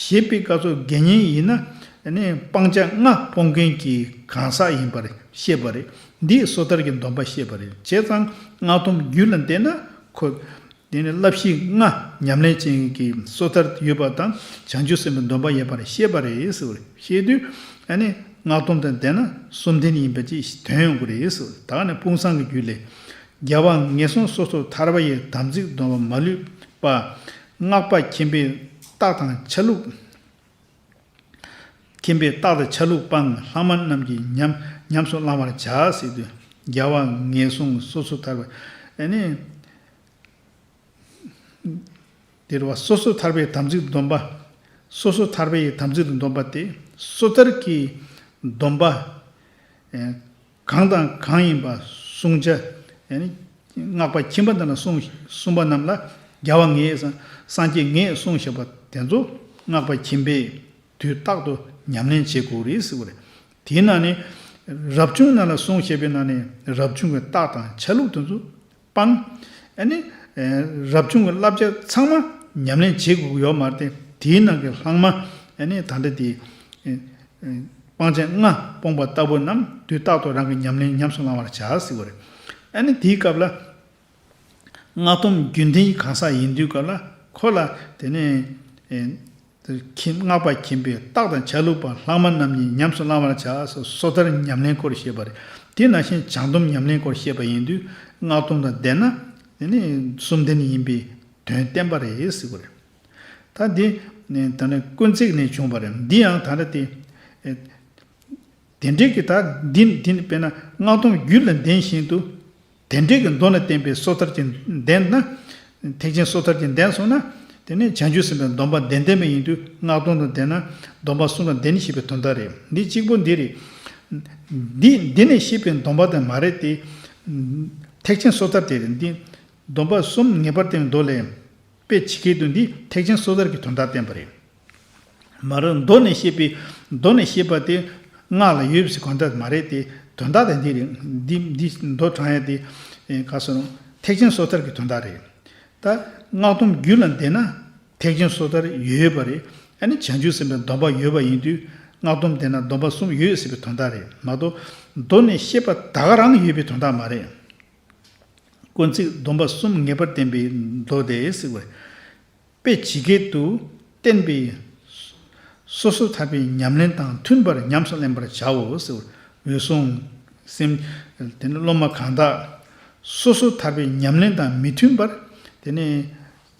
ཞེས་པའི་སྐབས་སུ་དགེ་བསྙེན་ཡིན་ན་ཨ་ནི་སྤང་བྱ་ལྔ་སྤོང་མཁན་གྱི་གང་ཟག་ཡིན་པར་བཤད་པ་རེད། འདིས་སོ་ཐར་གྱི་སྡོམ་པ་བཤད་པ་རེད། བྱས་ཙང་སྔགས་སྡོམ་རྒྱུད་ལ་ལྡན་ན་ཁོ། དེ་ནི་བསླབ་གཞི་ལྔ་ཉམས་ལེན་ཅན་གྱི་སོ་ཐར་ཡོད་པ་དང་བྱང་ཆུབ་སེམས་དཔའི་སྡོམ་པ་ཡོད་པར་བཤད་པ་རེད་ཟེར་བ་རེད། བཤད་དུས་ཨ་ནི་སྔགས་སྡོམ་དང་ལྡན་ན་གསུམ་ལྡན་ཡིན་པ་ཅིག་དོན་ཡོང་གི་རེད་ཟེར་བ་རེད། ད་ནི་དཔུང་བཟང་གི་རྒྱུད་ལས། རྒྱལ་བ་ངན་སོང་སོ་སོར་ཐར་པ་ཡི་དམ་ཚིག་སྡོམ་པ་མ་ལུས་པ། སྔགས་པ་ཁྱིམ་པའི་རྟགས་དང་ཆ་ལུགས། ཁྱིམ་པའི་རྟགས་དང་ཆ་ལུགས་སྤངས། ལྷག་མ་རྣམས་ཀྱིས་ཉམས་ཉམས་སུ་བླང་བར་བྱ་ཟེར་དུས། རྒྱལ་བ་ངན་སོང་སོ་སོར་ཐར་པ། ཨ་ནི། དེ་རེད་བ། སོ་སོར་ཐར་པའི་དམ་ཚིག་སྡོམ་པ། སོ་སོར་ཐར་པའི་དམ་ཚིག་ཏུ་སྡོམ་པ་སྟེ། སོ་ཐར་གྱི་སྡོམ་པ། ཨེ། གང་དང་གང་ཡིན་པ་བསྲུང་བྱ། ཨེ་ནི། སྔགས་པ་ཁྱིམ་པ་དེ་ལ་བསྲུང་བསྲུང་པ་རྣམས་ལ་རྒྱལ་བ་ངས་སངས་རྒྱས་ངས་བསྲུང་བཞག་པ་དེ་ཚོ་སྔགས་པ་ཁྱིམ་པས་དུས་རྟག་ཏུ་ཉམས་ལེན་བྱེད་དགོས་རེད་ཟེར་བ་རེད། དེའི་ནང་ནས་རབ་བྱུང་རྣམས་ལ་བསྲུང་བྱས་པའི་ནང་ནས་རབ་བྱུང་གི་རྟགས་དང་ཆ་ལུགས་དེ་ཚོ་སྤང་། ཨ་ནི། ཨེ། རབ་བྱུང་གི་བསླབ་བྱ་ཚང་མ་ཉམས་ལེན་བྱེད་དགོས་ཀྱི་ཡོད་མ་རེད་དེ། དེའི་ནང་གི་ལྷག་མ་ཨ་ནི་ད་ལྟ་དེ། ཨེ། ཨེ། སྤང་བྱ་ལྔ་སྤོང་བ་ལྟ་བུ་རྣམས་དུས་རྟག་ཏུ་རང་གི་ཉམས་ལེན་ཉམས་སུ་བླང་བར་བྱ་ཟེར་བ་རེད། ཨ་ནི་དེའི་སྐབས་ལ། སྔགས་སྡོམ་རྒྱུན་ལྡན་གྱི་གང་ཟག་ཡིན་དུས་སྐབས་ལ་ཁོ་ལ་དེ་ནས། ཨེ། ཁྱིམ་སྔགས་པ་ཁྱིམ་པའི་རྟགས་དང་ཆ་ལུགས་པ། ལྷག་མ་རྣམས་ཀྱིས་ཉམས་སུ་བླང་བར་བྱ་སོགས་སོ་ཐར་ཉམས་ལེན་སྐོར་བཤད་པ་རེད། དེ་ནང་བཞིན་བྱང་སྡོམ་ཉམས་ལེན་སྐོར་བཤད་པ་ཡིན་དུས་སྔགས་སྡོམ་དང་ལྡན་ན་དེ་ནི་གསུམ་ལྡན་ཡིན་པའི་དོན་བསྟན་པ་རེད་ཟེར་བ་རེད། ད་འདི་ནི་ད་ནི་དཀོན་བརྩེགས་ནས་བྱུང་བ་རེད། འདི་ཡང་ད་ལྟ་དེ། ཨེ། དེ་འདྲའི་གི་ད་འདི་འདི་ནི་དཔེར་ན་སྔགས་སྡོམ་རྒྱུད་ལ་ལྡན་བཞིན་དུ། དེ་འདྲའི་གི་མདོ་ལ་བསྟན་པའི་སོ་ཐར་གྱི་ལྡན་ན། ཐེག་ཆེན་སོ་ཐར་གྱི་ལྡན་སོང་ན། དེ་ནི་བྱང་ཆུབ་སེམས་དཔའི་སྡོམ་པ་ལྡན་ལྡན་པ་ཡིན་དུས་སྔགས་སྡོམ་དང་ལྡན་ན་སྡོམ་པ་གསུམ་དང་ལྡན་ཞེས་པའི་དོན་དག་རེད། འདི་གཅིག་པོ་འདི་རེད། འདི་འདི་ནས་བཤད་པའི་སྡོམ་པ་དེ་མ་རེད་དེ། ཐེག་ཆེན་སོ་ཐར་དེ་རེད། འདི་སྡོམ་པ་གསུམ་ངེས་པར་བསྟེན་མདོ་ལས། དཔེ་ཇི་སྐད་དུ་འདི་ཐེག་ཆེན་སོ་ཐར་གྱི་དོན་དག་བསྟན་པ་རེད། མ་རེད། མདོ་ནས་བཤད་པའི་མདོ་ནས་བཤད་པ་དེ་སྔགས་ལ་ཡོད་ཟེར་གང་ལྟར་མ་རེད་དེ། དོན་དག་དེ་འདི་རེད། འདི་འདི་མདོ་དྲངས་ཡ་དེ། ཨེ། ག་ཟེར་རུང་ཐེག་ཆེན་སོ་ཐར་གྱི་དོན་དག་རེད། ད་སྔགས་སྡོམ་རྒྱུད་ལ་ལྡན་ན་ཐེག་ཆེན་སོ་ཐར་ཡོད་པ་རེད། ཨ་ནི་བྱང་ཆུབ་སེམས་དཔའི་སྡོམ་པ་ཡོད་པ་ཡིན་དུས་སྔགས་སྡོམ་ལྡན་ན་སྡོམ་པ་གསུམ་ཡོད་ཟེར་བའི་དོན་དག་རེད་མ་གཏོགས། མདོ་ནས་བཤད་པ་ད་ག་རང་ཡོད་པའི་དོན་དག་མ་རེད། དཀོན་བརྩེགས་སྡོམ་པ་གསུམ་ངེས་པར་བསྟེན་པའི་མདོ་དེ་ཟེར་བ་རེད། དཔེ་ཇི་སྐད་དུ་བསྟན་པའི་སོ་སོར་ཐར་པའི་ཉམས་ལེན་དང་མཐུན་པར་ཉམས་སུ་ལེན་པར་བྱའོ་ཟེར། འོད་སྲུང་། སེམས། དེ་ནི་སློབ་མ་གང་དག་སོ་སོར་ཐར་པའི་ཉམས་ལེན་དང་མི་མཐུན་པར་དེ་ནི་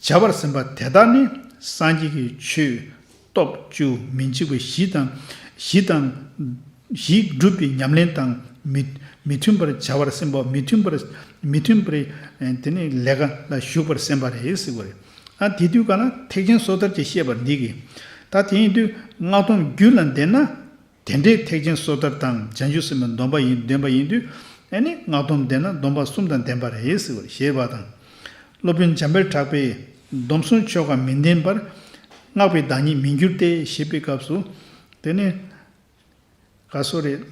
བྱ་བར་སེམས་པ་དེ་དག་ནི་སངས་རྒྱས་ཀྱི་ཆོས་སྟོབས་བཅུ་མི་འཇིགས་པ་བཞི་དང་བཞི་དང་། བཞི་སྒྲུབ་པའི་ཉམས་ལེན་དང་མི་མི་མཐུན་པར་བྱ་བར་སེམས་པ་མི་མཐུན་པར་མི་མཐུན་པར་དེ་ནི་ལས་ཀ་ལ་ཞུགས་པར་སེམས་པ་རེད་ཟེར་བ་རེད། ཨ་དེ་དུས་ག་ན་ཐེག་ཆེན་སོ་ཐར་གྱི་བཤད་པར་འདི་གི། ད་དེ་ཡིན་དུས་སྔགས་སྡོམ་རྒྱུད་ལ་ལྡན་ན། དེ་འདྲའི་ཐེག་ཆེན་སོ་ཐར་དང་བྱང་ཆུབ་སེམས་དཔའི་སྡོམ་པ་ཡིན་ལྡན་པ་ཡིན་དུས། ཨ་ནི་སྔགས་སྡོམ་ལྡན་ན་སྡོམ་པ་གསུམ་དང་ལྡན་པ་རེད་ཟེར་བ་ཞེས་པ་དང་། སློབ་དཔོན་འཇམ་དཔལ་གྲགས་པས་སྡོམ་གསུམ་ཆོ་ག་མི་ལྡན་པར་སྔགས་པའི་བདག་ཉིད་མི་འགྱུར་ཏེ་ཞེས་པའི་སྐབས་སུ། དེ་ནི། ག་སོ་རེད།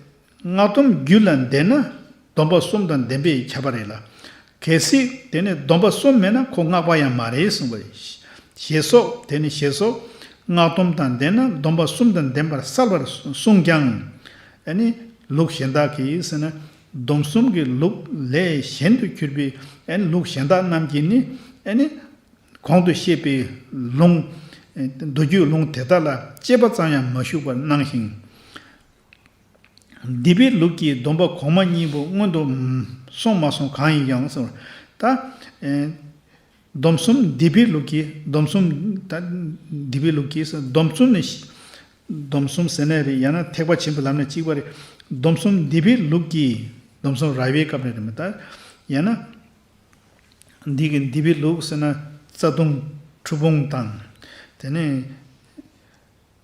སྔགས་སྡོམ་རྒྱུད་ལ་ལྡན་ན་སྡོམ་པ་གསུམ་དང་ལྡན་པས་ཁྱབ་པ་རེད་ལ། གལ་སྲིད་དེ་ནི་སྡོམ་པ་གསུམ་མེད་ན་ཁོ་སྔགས་པ་ཡང་མ་རེད་གསུངས་པ་རེད། ཞེས་སོགས་དེ་ནི་ཞེས་སོགས་སྔགས་སྡོམ་དང་ལྡན་ན་སྡོམ་པ་གསུམ་དང་ལྡན་པར་གསལ་བར་གསུངས་ཀྱང་། ཨ་ནི་ལུགས་གཞན་དག་གིས་ཟེར་ན་སྡོམ་གསུམ་གྱི་ལུགས་ལས་གཞན་དུ་གྱུར་པའི་ཨ་ནི་ལུགས་གཞན་དག་རྣམས་ཀྱིས་ནི་ཨ་ནི། གོང་དུ་བཤད་པའི་ལུང་། མདོ་རྒྱུད་ལུང་དེ་དག་ལ་དཔྱད་པ་ཙམ་ཡང་མ་ཞུགས་པར་སྣང་ཞིང་། སྡིག་པའི་ལུགས་ཀྱིས་སྡོམ་པ་གོང་མ་གཉིས་པོ་སྔོན་དུ་སོང་མ་སོང་གང་ཡིན་ཀྱང་ཟེར། ད། སྡོམ་གསུམ་སྡིག་པའི་ལུགས་ཀྱིས་སྡོམ་གསུམ་ད་སྡིག་པའི་ལུགས་ཀྱིས་སྡོམ་གསུམ་ནི། སྡོམ་གསུམ་ཟེར་ནའི་རེད། ཡང་ན་ཐེག་པ་ཆེན་པོའི་ལམ་ནས་གཅིག་པ་རེད། སྡོམ་གསུམ་སྡིག་པའི་ལུགས་ཀྱིས་སྡོམ་གསུམ་རགས་པའི་སྐབས་ནས་རེད་མ་ད། ཡང་ན། འདི་གི་སྡིག་པའི་ལུགས་ཟེར་ན་རྩ་ལྟུང་ཁྲུས་སྤོང་དང་། དེ་ནས་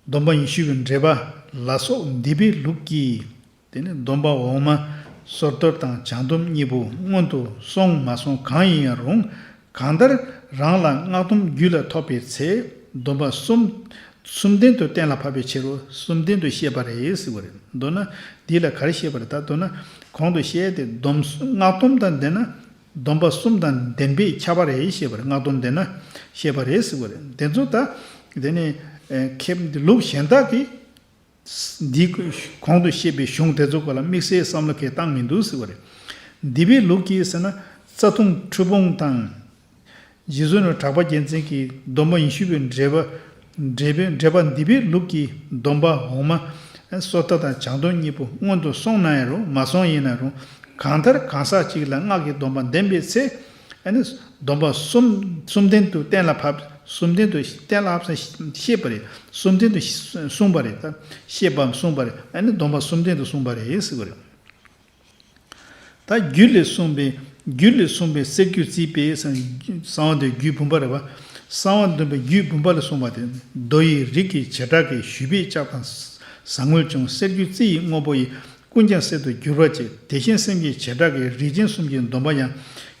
སྡོམ་པ་ཉི་ཤུ་པའི་འགྲེལ་པ་ ལ་སོགས་འདུས་པའི་ལུགས་ཀྱིས། དེ་ནི་སྡོམ་པ་འོག་མ་སོར་གཏོད་དང་བྱང་སྡོམ་གཉིས་པོ་སྔོན་དུ་སོང་མ་སོང་གང་ཡིན་ཡང་རུང་། གང་ལྟར་རང་ལ་སྔགས་སྡོམ་རྒྱུད་ལ་ཐོབ་པའི་ཚེ། སྡོམ་པ་གསུམ་གསུམ་ལྡན་དུ་གཏན་ལ་ཕབ་པའི་ཕྱིར་རོ། གསུམ་ལྡན་དུ་བཤད་པ་རེད་ཟེར་བ་རེད། མདོར་ན་འདི་ལ་ག་རེ་བཤད་པ་རེད། ད་མདོར་ན་གོང་དུ་བཤད་དེ་སྡོམ་སྔགས་སྡོམ་དང་ལྡན་ན། སྡོམ་པ་གསུམ་དང་ལྡན་པས་ཁྱབ་པ་རེད་བཤད་པ་རེད། སྔགས་སྡོམ་ལྡན་ན་བཤད་པ་རེད་ཟེར་བ་རེད། དེ་ཚོ་ད་དེ་ནི་མཁས་ལུགས་གཞན་དག་གིས། འདིའི་གོང་དུ་བཤད་པའི་གཞུང་དེ་ཚོ་སྐོར་ལ་དམིགས་བསལ་བསམ་བློ་གང་བཏང་མི་འདུག་ཟེར་བ་རེད། འདུས་པའི་ལུགས་ཀྱིས་ཟེར་ན། རྩ་ལྟུང་འཁྲུལ་སྤོང་དང་། རྗེ་བཙུན་གྲགས་པ་རྒྱལ་མཚན་གྱིས་སྡོམ་པ་ཉི་ཤུ་པའི་འགྲེལ་པ། འགྲེལ་པའི་འགྲེལ་པ་འདུས་པའི་ལུགས་ཀྱིས་སྡོམ་པ་འོག་མ། སོར་གཏོད་དང་བྱང་སྡོམ་གཉིས་པོ་སྔོན་དུ་སོང་ན་ཡང་རུང་མ་སོང་ཡིན་ན་རུང་། གང་ལྟར་གང་ཟག་གཅིག་ལ་སྔགས་ཀྱི་སྡོམ་པ་ལྡན་པའི་ཚེ། ཨ་ནི་སྡོམ་པ་གསུམ་གསུམ་ལྡན་དུ་གཏན་ལ་ཕབ། གསུམ་ལྡན་དུ་གཏན་ལ་ཕབ་ཟེར་བཤད་པ་རེད། གསུམ་ལྡན་དུ་གསུངས་པ་རེད། ད་བཤད་པའམ་གསུངས་པ་རེད། ཨ་ནི་སྡོམ་པ་གསུམ་ལྡན་དུ་གསུངས་པ་རེད་ཟེར་བ་རེད། ད་རྒྱུད་ལས་གསུངས་པའི་རྒྱུད་ལས་གསུངས་པའི་གསེར་འགྱུར་རྩིས་པས་གསང་བ་འདུས་རྒྱུད་བུམ་པ་རེད་པ། གསང་བ་འདུས་པའི་རྒྱུད་བུམ་པ་ལས་གསུངས་པ་དེ། མདོ་ཡི་རིགས་ཀྱི་བྱེ་བྲག་གིས་ཞུས་པའི་ལྕགས་དང་ཟངས་དངུལ་ཅུང་གསེར་འགྱུར་རྩི་ཡི་དངོས་པོ་ཡི། ཀུན་ཀྱང་གསེར་དུ་འགྱུར་བར་བྱེད། དེ་བཞིན་སེམས་ཀྱི་བྱེ་བྲག་གི་རིགས་ཅན་གསུམ་གྱི་སྡོམ་པ་ཡང་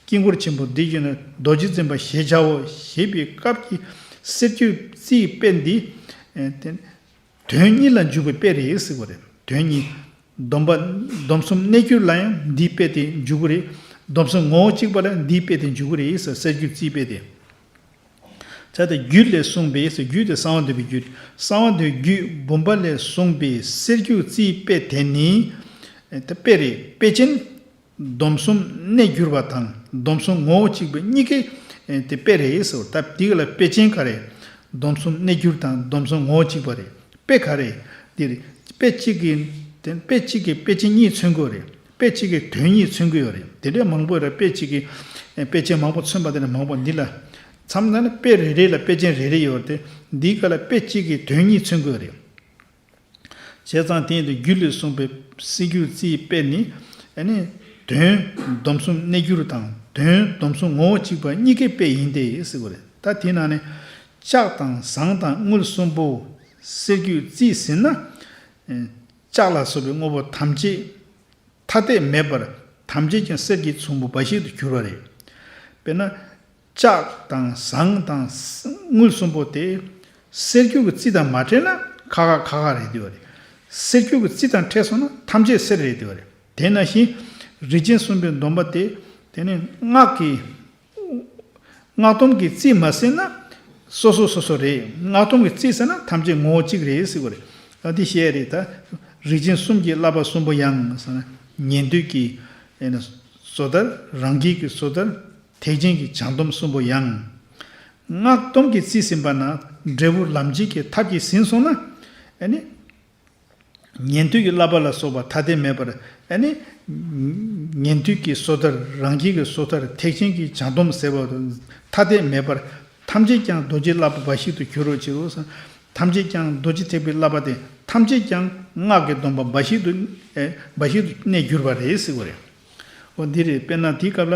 དཀྱིལ་འཁོར་ཆེན་པོ་འདི་བཞིན་རྡོ་རྗེ་འཛིན་པ་ཞེས་བྱའོ་ཞེས་པའི་སྐབས་ཀྱི་གསེར་འགྱུར་རྩིའི་དཔེ་འདི། ཨེ་དེ་དོན་གཉིས་ལ་འཇུག་པའི་དཔེ་རེད་ཟེར་བ་རེད། དོན་གཉིས། སྡོམ་པ་སྡོམ་གསུམ་གནས་འགྱུར་ལ་ཡང་འདིའི་དཔེ་དེ་འཇུག་གི་རེད། སྡོམ་གསུམ་ངོ་བོ་གཅིག་པ་ལ་འདིའི་དཔེ་དེ་འཇུག་གི་རེད་ཟེར། གསེར་འགྱུར་རྩིའི་དཔེ་དེ། ད་ལྟ་རྒྱུད་ལས་གསུངས་པའི་ཟེར། རྒྱུད་དེ་གསང་བ་འདུས་པའི་རྒྱུད། གསང་བ་འདུས་རྒྱུད་བུམ་པ་ལས་གསུངས་པའི་གསེར་འགྱུར་རྩིའི་དཔེ་དེ་ནི། ཨེ་དེ་དཔེ་རེད། དཔེ་ཅན། སྡོམ་གསུམ་གནས་འགྱུར་བ་དང་སྡོམ་གསུམ་ངོ་བོ་གཅིག་པ་གཉིས་ཀའི་ཨེ་དེ་དཔེ་རེད་ཟེར། ད་འདི་ག་ལ་དཔེ་ཅན་ག་རེ། སྡོམ་གསུམ་གནས་འགྱུར་དང་སྡོམ་གསུམ་ངོ་བོ་གཅིག་པ་རེད། དཔེ་ག་རེ། འདི་རེད། དཔེ་གཅིག་གིས་དེ་དཔེ་གཅིག་གིས་དཔེ་ཅན་གཉིས་མཚོན་གྱི་ཡོད་རེད། དཔེ་གཅིག་གིས་དོན་གཉིས་མཚོན་གྱི་ཡོད་རེད། དེ་འདྲའི་མང་པོ་རེད། དཔེ་གཅིག་གིས་ཨེ་དཔེ་ཅན་མང་པོ་མཚོན་པ་དེ་འདྲ་མང་པོ་འདི་ལ། མཚམས་ན་ནི་དཔེ་རེ་རེ་ལ་དཔེ་ཅན་རེ་རེ་ཡོད་རེད་དེ། འདིའི་སྐབས་ལ་དཔེ་གཅིག་གིས་དོན་གཉིས་མཚོན་གྱི་ཡོད་རེད། བྱས་ཙང་དེ་ཡིན་དུས་རྒྱུད་ལས་གསུངས་པའི་གསེར་འགྱུར་རྩིའི་དཔེ་ནི། ཨ་ནི་དོན་སྡོམ་གསུམ་གནས་འགྱུར་དང་དོན་སྡོམ་གསུམ་ངོ་བོ་གཅིག་པ་གཉིས་ཀའི་དཔེ་ཡིན་ཏེ་ཟེར་བ་རེད། ད་དེ་ནང་ནས་ལྕགས་དང་ཟངས་དང་དངུལ་གསུམ་པོ་གསེར་འགྱུར་རྩིས་ཟིན་ན། ཨེ་ལྕགས་ལ་སོགས་པའི་དངོས་པོ་ཐམས་ཅད་ཐ་དད་མེད་པར་ཐམས་ཅད་ཀྱང་གསེར་གྱི་ཚོམ་བུ་འབའ་ཞིག་ཏུ་གྱུར་པ་རེད། དཔེར་ན། ལྕགས་དང་ཟངས་དང་དངུལ་གསུམ་པོ་དེ་གསེར་འགྱུར་གྱི་རྩི་དང་མ་ཕྲད་ན་ཁ་ཁ་ཁ་ཁ་རེད་འདུག་བ་རེད། གསེར་འགྱུར་གྱི་རྩི་དང་ཕྲད་སོང་ན་ཐམས་ཅད་གསེར་རེད་འདུག་བ་རེད། དེ་ནང་བཞིན་རིགས་ཅན་གསུམ་པའི་སྡོམ་པ་དེ། དེ་ནི་སྔགས་ཀྱི་སྔགས་སྡོམ་གྱི་རྩིས་མ་ཟིན་ན་སོ་སོ་སོ་སོ་རེད། སྔགས་སྡོམ་གྱི་རྩིས་ཟིན་ན་ཐམས་ཅད་ངོ་བོ་གཅིག་རེད་ཟེར་བ་རེད། ཨ་འདི་བཤད་རེད་ད། རིགས་ཅན་གསུམ་གྱི་བསླབ་པ་གསུམ་པོ་ཡང་ཟེར་ན་ཉན་ཐོས་ཀྱི་ཨེ་ན་སོ་ཐར། རང་རྒྱུད་ཀྱི་སོ་ཐར། ཐེག་ཆེན་གྱི་བྱང་སྡོམ་གསུམ་པོ་ཡང་། སྔགས་སྡོམ་གྱི་རྩིས་ཟིན་པ་ན་འབྲས་བུ་ལམ་འབྱེད་ཀྱི་ཐབས་ཀྱིས་ཟིན་སོང་ན། ཨ་ནི་ཉན་ཐོས་ཀྱི་བསླབ་པ་ལ་སོགས་པ་ཐ་དད་མེད་པར། ཨ་ནི་ཉན་ཐོས་ཀྱི་སོ་ཐར། རང་རྒྱུད་ཀྱི་སོ་ཐར། ཐེག་ཆེན་གྱི་བྱང་སྡོམ་ཟེར་བ་ཐ་དད་མེད་པར། ཐམས་ཅད་ཀྱང་རྡོ་རྗེ་བསླབ་པ་འབའ་ཞིག་ཏུ་གྱུར་རོ་ཅེས་སོ། ཐམས་ཅད་ཀྱང་རྡོ་རྗེ་ཐེག་པའི་བསླབ་པ་དེ་ཐམས་ཅད་ཀྱང་སྔགས་ཀྱི་སྡོམ་པ་འབའ་ཞིག་ཏུ་ཨེ་འབའ་ཞིག་ཏུ་གནས་གྱུར་པ་རེད་ཟེར་བ་རེད། འོ་འདི་རེད། དཔེར་ན་དེའི་སྐབས་ལ་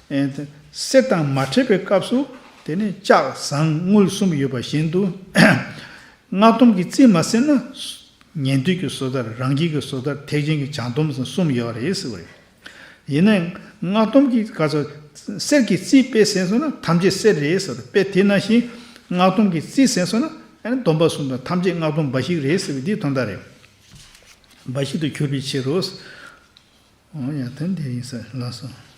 ཨེ་གསེར་དང་མ་ཕྲད་པའི་སྐབས་སུ་དེ་ནི་ལྕགས་ཟངས་དངུལ་གསུམ་ཡོད་པ་བཞིན་དུ། སྔགས་སྡོམ་གྱི་རྩིས་མ་ཟིན་ན། ཉན་ཐོས་ཀྱི་སོ་ཐར། རང་རྒྱུད་ཀྱི་སོ་ཐར། ཐེག་ཆེན་གྱི་བྱང་སྡོམ་གསུམ་ཡོད་རེད་ཟེར་བ་རེད། ཡིན་ནའང་སྔགས་སྡོམ་གྱི་ག་ཚོད་གསེར་གྱི་རྩིས་དཔེ་ཟིན་སོང་ན་ཐམས་ཅད་གསེར་རེད་ཟེར། དཔེ་དེ་ནང་བཞིན་སྔགས་སྡོམ་གྱི་རྩིས་ཟིན་སོང་ན་ཨ་ནི་སྡོམ་པ་གསུམ་དང་ཐམས་ཅད་སྔགས་སྡོམ་འབའ་ཞིག་རེད་ཟེར་བའི་འདིའི་དོན་དག་རེད། འབའ་ཞིག་ཏུ་གྱུར་པའི་ཕྱིར་རོ། འོ་ཡ་དོན་དེ་ཡིན་ས་ལགས་སོ།